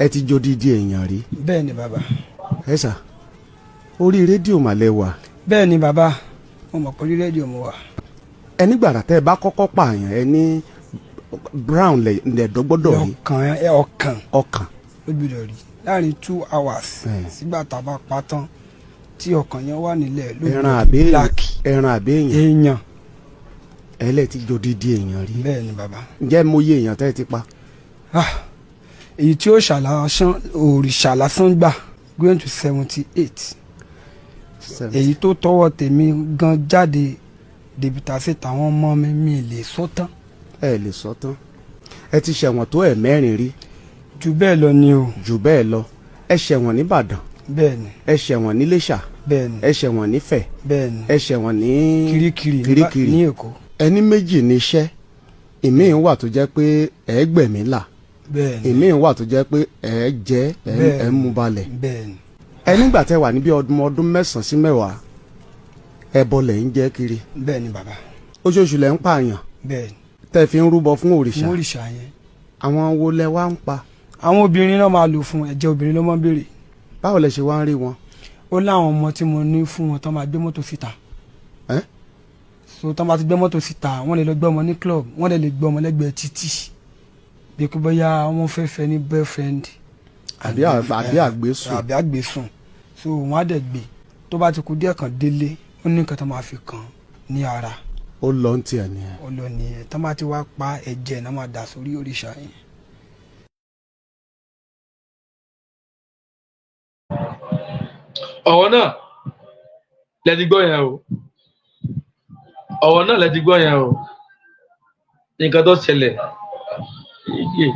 Ẹ ti jó dídí èèyàn rí? Bẹ́ẹ̀ ni, bàbá. Ẹ sà, orí rédíò màlẹ́ wà. Bẹ́ẹ̀ ni, bàbá, mo mọ̀ pé orí rédíò mo wà. Ẹ nígbàrà tẹ́ ẹ bá kọ́kọ́ pààyàn, ẹ ní brown lẹ̀dọ́ gbọ́dọ̀ rí. Ọkàn ẹ, ọkàn. Ọkàn. Ó gbọ́dọ̀ rí láàrin 2 hours sígbà tá a bá pa tán, tí ọkàn yẹn wà nílẹ̀ ló ẹran gbọ́dọ̀ àbí black. Ẹran àbí èèyàn? Èèyàn. Ẹ lẹ́ ti jó dídí èèyàn rí? Bẹ́ẹ̀ ni, bàbá. Ǹjẹ́ mo yé èèyàn tẹ́ ẹ ti pa? Ah, èyí tí ó ṣàlàsán òrìṣà lásán gbà, going to 78. Èyí tó tọwọ́ tèmi gan jáde dèbìtà sí tàwọn ọmọ mi, mi lè sọ tán. Ẹ lè sọ tán. Ẹ ti ṣẹ̀wọ̀n tó ẹ̀ mẹ́rin rí? Jù bẹ́ẹ̀ lọ ni o. Jù bẹ́ẹ̀ lọ. Ẹ ṣẹ̀wọ̀n nìbàdàn? Bẹ́ẹ̀ ni. Ẹ ṣẹ̀wọ̀n níléṣà? Bẹ́ẹ̀ ni. Ẹ ṣẹ̀wọ̀n nífẹ̀? Bẹ́ẹ̀ ni. Ẹ ṣẹ̀wọ̀n ní Kirikiri. Kirikiri. Ní Èkó. Ẹni méjì ní iṣẹ́ ìmíì wà tó jẹ́ pé ẹ gbẹ̀mí là. Bẹ́ẹ̀ ni. Ìmíì wà tó jẹ́ pé ẹ jẹ́ ẹ Bẹ́ẹ̀ ẹ mú balẹ̀. Bẹ́ẹ̀ ni. Ẹ nígbà tẹ́ wà níbi ọdún 9 sí 10, ẹbọ lẹ̀ ń jẹ́ kiri? Bẹ́ẹ̀ ni, bàbá. Oṣooṣù lẹ̀ ń pààyàn? Bẹ́ẹ̀ ni. Tẹ́ fi ń rúbọ fún òrìṣà? Fún òrìṣà yẹn. Àwọn wo lẹ wá ń pa? Àwọn obìnrin náà máa lò fún ẹ̀jẹ̀, obìnrin ló máa ń béèrè. Báwo lẹ ṣe wá ń rí wọn? Ó láwọn ọmọ tí mo ní fún wọn tó máa gbé mọ́tò síta. Ẹ́? So tó máa ti gbé mọ́tò síta, wọ́n lè lọ gbé ọmọ ní club, wọ́n lè gbé ọmọ lẹ́gbẹ̀ẹ́ títì, bí kò bóyá wọ́n fẹ́ fẹ́ ní boyfriend. Àbí àgbésùn. Àbí àgbésùn. So wọ́n á dẹ̀ gbé, tó bá ti kú díẹ̀ kan délé, ó ní nǹkan tó máa fi kàn ní ara. Ó lọ ń tiẹ̀ nìyẹn. Ó lọ nìyẹn. Tó bá ti wá pa, ẹ̀jẹ̀ náà máa dà sórí òrìṣà yẹn. Ọ̀rọ̀ náà lẹ ti gbọ́ yẹn o, ọ̀rọ̀ náà lẹ ti gbọ́ yẹn o. Nǹkan tó ṣẹlẹ̀ yé.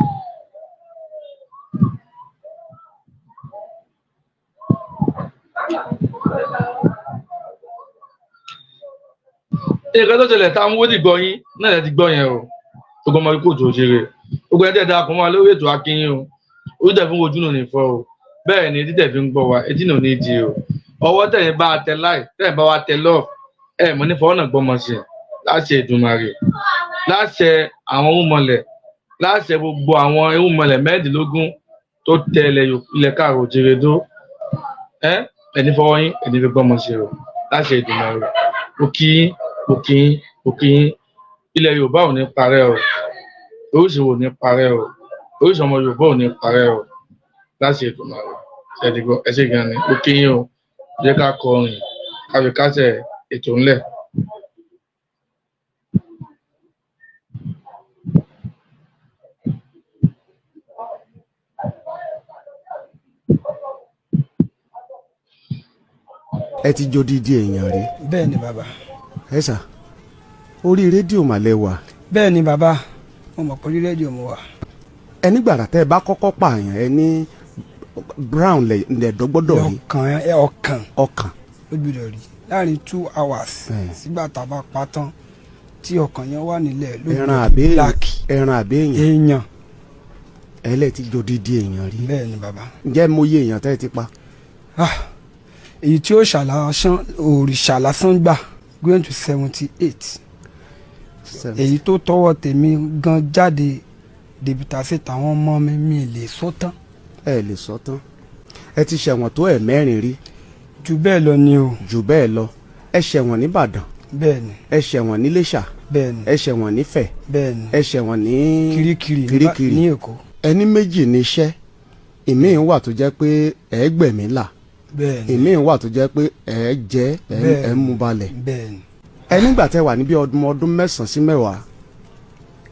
Nǹkan tó ṣẹlẹ̀ táwọn owó ti gbọ́ yín náà lẹ ti gbọ́ yẹn o. Gbogbo ọmọ ikú òtò òṣèré, gbogbo ẹni tẹ́ darapọ̀ mọ́ wa lórí ètò akínyìn o, ojú tẹ̀ fún ojú náà ní fọ́ o, bẹ́ẹ̀ ni etí tẹ̀ fi ń gbọ́ wa etí náà ní di o. Ọwọ́ tẹ̀yìn bá a tẹ láì tẹ̀yìn bá wa tẹ lọ́ọ̀ ẹ̀ mọ́ ní fọwọ́ náà gbọ́mọ sí i láṣẹ Èdùmàrè, láṣẹ àwọn irúnmọlẹ̀, láṣẹ gbogbo àwọn irúnmọlẹ̀ 16 tó tẹ ilẹ̀ káàrọ̀ òjìrè dó. Ẹ ẹni fọwọ́ yín ẹni fi gbọ́mọ sí o láṣẹ Èdùmàrè. Mo kí yín, mo kí yín, mo kí yín. Ilẹ̀ Yorùbá ò ní parẹ́ o, orísun ò ní parẹ́ o, orísun ọmọ Yorùbá ò ní parẹ́ o láṣẹ Èdùmàrè. Ṣẹ́dígbọ́ ẹ ṣé gan ni, mo kí yín o. Jẹ́ ká kọrin ká fi kásẹ̀ ètò ńlẹ̀. Ẹ ti jó dídí èèyàn rí? Bẹ́ẹ̀ ni bàbá. Ẹ sà, orí rédíò màlẹ́ wà. Bẹ́ẹ̀ ni bàbá, mo mọ̀ pé orí rédíò mo wà. Ẹ nígbàrà tẹ́ ẹ bá kọ́kọ́ pààyàn, ẹ ní brown lẹ̀dọ́ gbọ́dọ̀ rí. Ọkàn ẹ, ọkàn. Ọkàn. Ó gbọ́dọ̀ rí láàrin 2 hours sígbà tá a bá pa tán tí ọkàn yẹn wà nílẹ̀ ló ẹran gbọ́dọ̀ àbí black. Ẹran àbí èèyàn? Èèyàn. Ẹ lẹ́ ti jó dídí èèyàn rí? Bẹ́ẹ̀ ni bàbá. Ǹjẹ́ mo yé èèyàn tẹ́ ẹ ti pa? Ah, èyí tí ó ṣàlàsán òrìṣà lásán gbà going to 78, èyí tó tọwọ́ tèmi gan jáde dèbìtà sí tàwọn ọmọ mi, mi lè sọ tán. Ẹ lè sọ tán. Ẹ ti ṣẹ̀wọ̀n tó ẹ̀ mẹ́rin rí? Jù bẹ́ẹ̀ lọ ni o. Jù bẹ́ẹ̀ lọ. Ẹ ṣẹ̀wọ̀n nìbàdàn? Bẹ́ẹ̀ ni. Ẹ ṣẹ̀wọ̀n níléṣà? Bẹ́ẹ̀ ni. Ẹ ṣẹ̀wọ̀n nífẹ̀? Bẹ́ẹ̀ ni. Ẹ ṣẹ̀wọ̀n ní Kirikiri. Kirikiri. Ní Èkó. Ẹni méjì ní iṣẹ́ ìmíì wà tó jẹ́ pé ẹ gbẹ̀mí là. Bẹ́ẹ̀ ni. Ìmíì wà tó jẹ́ pé ẹ jẹ́ ẹ mú balẹ̀. Bẹ́ẹ̀ ni. Ẹ nígbà tẹ́ wà níbi ọdún 9 sí 10,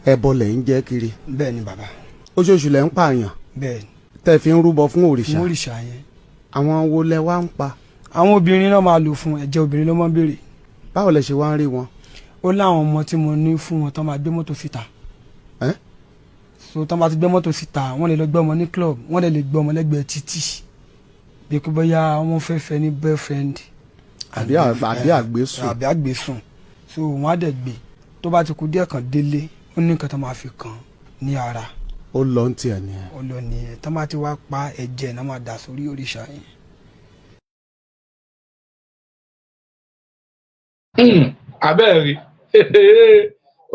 ẹbọ lẹ̀ ń jẹ́ kiri? Bẹ́ẹ̀ ni bàbá. Oṣooṣù lẹ̀ ń pààyàn? Bẹ́ẹ̀ ni. Tẹ́ fi ń rúbọ fún òrìṣà? Fún òrìṣà yẹn. Àwọn wo lẹ wá ń pa? Àwọn obìnrin náà máa lò fún ẹ̀jẹ̀, obìnrin ló máa ń béèrè. Báwo lẹ ṣe wá ń rí wọn? Ó láwọn ọmọ tí mo ní fún wọn tán máa gbé mọ́tò síta. Ẹ́? So tán bá ti gbé mọ́tò síta, wọ́n lè lọ gbé ọmọ ní club, wọ́n lè gbé ọmọ lẹ́gbẹ̀ẹ́ títì bí kò bóyá wọ́n fẹ́ fẹ́ ní boyfriend. Àbí àgbésùn. Àbí àgbésùn. So wọ́n á dẹ̀ gbé, tó bá ti kú díẹ̀ kan délé, ó ní nǹkan tó máa fi kàn ní ara. Ó lọ ń tiẹ̀ nìyẹn. Ó lọ nìyẹn. Tán bá ti wá pa, ẹ̀jẹ̀ náà máa dà sórí òrìṣà yẹn. Abẹ́ẹ̀rí,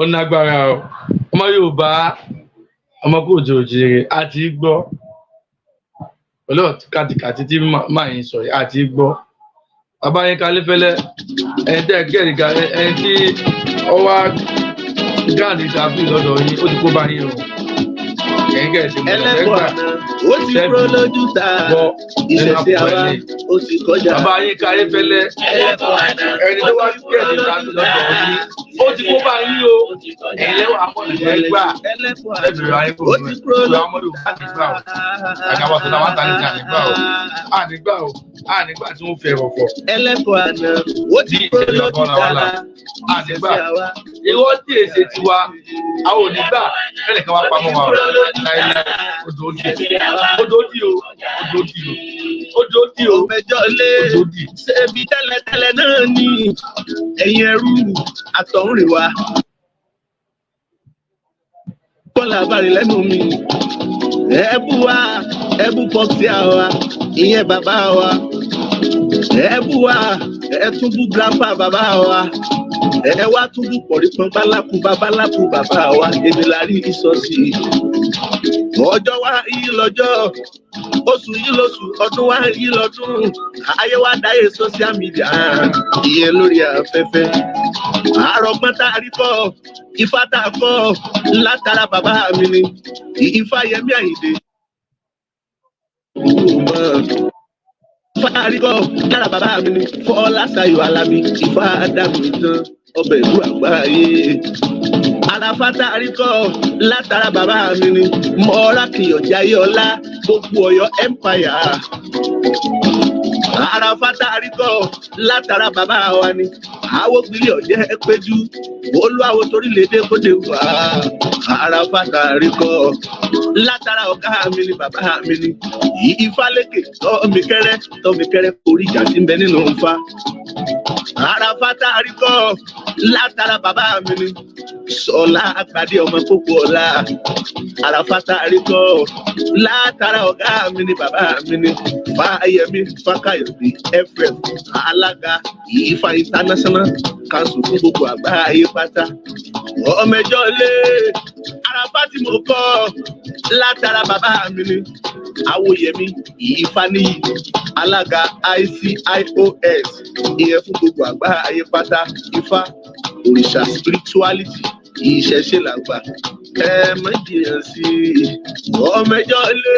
ó nágbára o. Ọmọ Yorùbá, ọmọ kóòtù òjìrè, àti gbọ́ pẹ̀lú kàtìkàtì tí máa ń sọ yìí, àti gbọ́ bàbá yín kalẹ́fẹ́lẹ́, ẹni tẹ́ kẹ́rì ká, ẹni tí ó wá gáàdì tàbí lọ́dọ̀ yín, ó ti kó bá yín o. Ẹ̀yin kẹ́ ẹ̀ ti mọ̀ Ẹlẹ́bọ̀ ẹgbà àná ó ti kúrò lójú ta, gbọ́ ìṣẹ̀ṣẹ̀ àwa ó ti kọjá. Bàbá yín kalẹ́fẹ́lẹ́, Ẹlẹ́bọ̀ àná ẹni tó wá kẹ́rì tàbí lọ́dọ̀ yín, ó ti kó bá yín o. Ẹ̀yin lẹ́wọ̀ amọ̀lẹ̀ ẹgbà Ẹlẹ́bọ̀ àná lẹ́bìrì ayé kò ó ní ti kúrò ìlú lójú amọ̀lẹ̀ ta. ànígbà o. Àgàbọ̀ tó náà wá ta ní ti ànígbà o, ànígbà o, ànígbà tí wọ́n fi ẹ̀rọ̀ fọ̀. Ẹlẹ́bọ̀ àná ó ti Ní kúrò ìṣẹ̀lẹ̀ lójú ọ̀bọ̀n ta, wàhálà ànígbà. ìṣẹ̀ṣẹ̀ àwa. Irọ́ tí èsè tiwa, a ò ní gbà kẹ́nìkan wá pamọ́ wa o láéláé. Odò ó dì, odò ó dì o, odò ó dì o, odò ó dì o. Ọmọ ẹjọ́ lé Odò ó dì. ṣebí tẹ́lẹ̀tẹ́lẹ̀ náà ni ẹ̀yin ẹrú àtọ̀húnrìnwá. Kọ́lá abárí lẹ́nu mi. Ẹ̀bù wa, ẹ̀bù pọ́ksì àwa, ìyẹn bàbá wa. Ẹ̀bù wa, ẹ̀túnbù grandpa bàbá wa. Ẹ wá túbú pọ̀rí pọn bálákú babaláku bàbá wa, èmi la rí ìsọ̀sì. Ọjọ́ wa yí lọ́jọ́, oṣù yí lóṣù, ọdún wa yí lọ́dún. Ayé wa dáyé social media, ìyẹn lórí afẹ́fẹ́. Àrògbọ́n tá a rí kọ́, ifá tá a kọ́ látara bàbá mi ni, Ifá Yẹmí Àyìndé. Ifá tá a rí kọ́ lára bàbá mi ni Fọláṣayọ̀ Alábí, Ifá Ádámù tán ọbẹ̀ ìlú àgbáyé. Àràfá tá a rí kọ́ látara bàbá mi ni Mọ́rákìyọ̀ Jayé Ọlá, gbogbo Ọ̀yọ́ empire. Àràfá tá a rí kọ́ látara bàbá wa ni Àwògbìlì ọ̀jẹ́ péjú olúwawo torílẹ̀-èdè kóde wá. Àràfá tá a rí kọ́ látara ọ̀gá mi ni bàbá mi ni Ifálékè tọ́mikẹ́rẹ́ tọ́mikẹ́rẹ́ orí ìjà tí ń bẹ nínú Ifá. Àràfà tá a rí kọ́ látara bàbá mi ni Sọlá Àgbàdé ọmọ kókó ọ̀la. Àràfà tá a rí kọ́ látara ọ̀gá mi ni bàbá mi ni Fáyẹmí Fákáyọ̀dé FM, alága Ifá International Council fún gbogbo àgbáyé pátá. Ọmọ ẹjọ́ lé Àràfà tí mo kọ́ látara bàbá mi ni Awóyẹmí Ìfáníyì, alága ICIOS, ìyẹn fún gbogbo àgbáyé pátá. Ifá, òrìṣà, spirituality, ìṣẹ̀ṣe làgbà, ẹ má jìyàn sí i. Ọmọ ẹjọ́ lé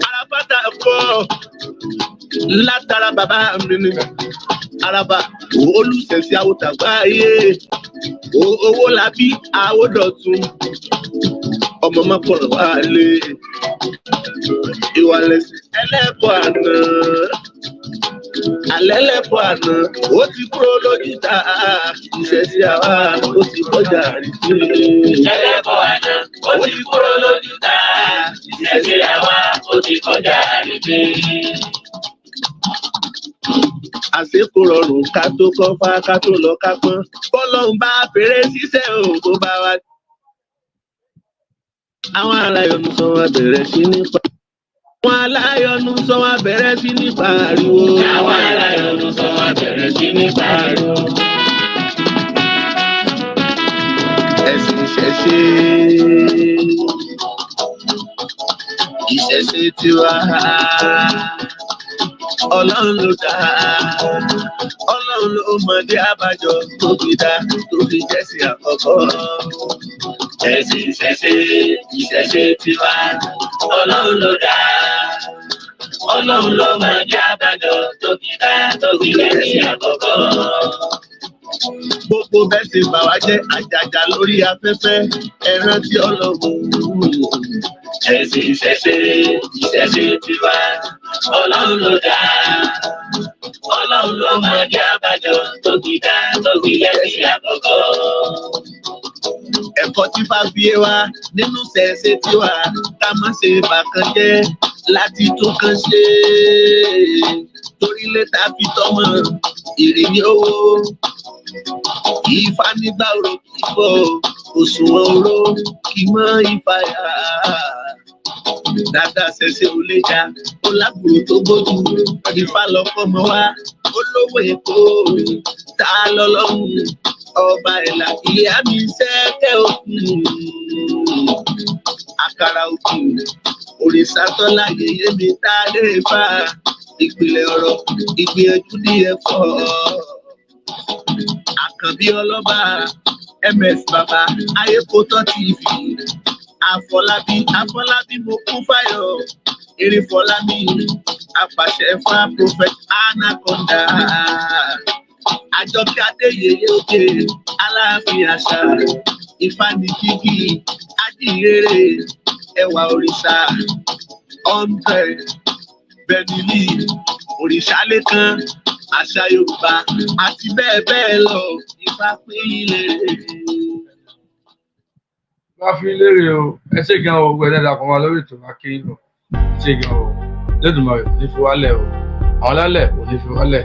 Àràfà tá a kọ́ látara bàbá mi ni Araba Olùsẹ̀sí Àwòtàgbáyé Owó Labí Àwòdọ̀tun ọmọ mọ́kànlá wà lé ìwàlẹ̀sìn ẹlẹ́kọ̀ọ́ àná alẹ́ lẹ́kọ̀ọ́ àná ó ti kúrò lójú ta ìṣẹ̀sí àwa ó ti kọjá rí sí. Ẹlẹ́kọ̀ọ́ àná ó ti kúrò lójú ta ìṣẹ̀ṣe àwa ó ti kọjá àrígbé. Àsìkò rọrùn ká tó kọ́ fá ká tó lọ ká pọ́n bọ́lọ́hún bá fèrè ṣiṣẹ́ o kó bá wa. Àwọn aláyọ̀nù sọ wọn bẹ̀rẹ̀ sí ní pa. Àwọn aláyọ̀nù sọ wọn bẹ̀rẹ̀ sí ní pariwo. Àwọn aláyọ̀nù sọ wọn bẹ̀rẹ̀ sí ní pariwo. Ẹ̀sìn ìṣẹ̀ṣe, ìṣẹ̀ṣe tiwa, Ọlọ́run ló dá, Ọlọ́run ló mọ̀dé àbájọ tó fi dá tó fi jẹ́sìn àkọ́kọ́. Ẹ̀sìn ìṣẹ̀ṣe, ìṣẹ̀ṣe tiwa, Ọlọ́run ló dá. Ọlọ́run ló mọ̀ ní àbájọ tó fi dá tó fi jẹ́sìn àkọ́kọ́. Gbogbo bẹ́ẹ̀ sì bà wá jẹ́ àjàjà lórí afẹ́fẹ́, ẹ rántí Ọlọ́run. Ẹ̀sìn ìṣẹ̀ṣe, ìṣẹ̀ṣe tiwa, Ọlọ́run ló dá. Ọlọ́run ló mọ̀ ní àbájọ tó fi dá tó fi jẹ́sìn àkọ́kọ́. Ẹ̀kọ́ tí bá fi yé wa nínú ṣẹ̀ṣẹ̀ tiwa, ká má ṣe bàkan jẹ́ láti tún kan ṣe, torí létà fi tọ́mọ ìrìn ní owó. Ifá nígbà oró kì í bọ̀, òṣùwọ̀n oró kì í mọ́ ìfàyà. Dáadáa ṣẹ̀ṣẹ̀ ò lè jà, ó lábùrò tó gbójú. Ifá lọ fọmọ wa, ó lówó èkó tá lọ́lọ́run ọba ìlà ìyá mi sẹ́kẹ̀ òkun àkàrà òkun òrìṣà tọ́lá yèyé mi tá a lè fà ìpìlẹ̀ ọ̀rọ̀ ìgbìyànjú ní ẹ̀fọ́ àkànbí ọlọ́ba ms bàbá ayékòótọ́ TV àfọlábí àfọlábí mo kún fáyọ̀ eréfọlámi apàṣẹ fún prophet anaconda àjọkẹ́ adéyẹyẹ òkè aláàfin àṣà ìfanìkìkì ajíhìnrere ẹwà òrìṣà 100 bẹnilí òrìṣà lẹ́kan àṣà yorùbá àti bẹ́ẹ̀ bẹ́ẹ̀ lọ. Ifá pín ilé. Wá fi lérè o, ẹ ṣé gan o, gbẹdẹ dàpọ̀ wá lórí ètò akéyìn lọ. Ẹ ṣé gan o, lẹ́dùnmọ̀ rẹ̀ kò ní fi wálẹ̀ o, àwọn lálẹ̀ kò ní fi wálẹ̀.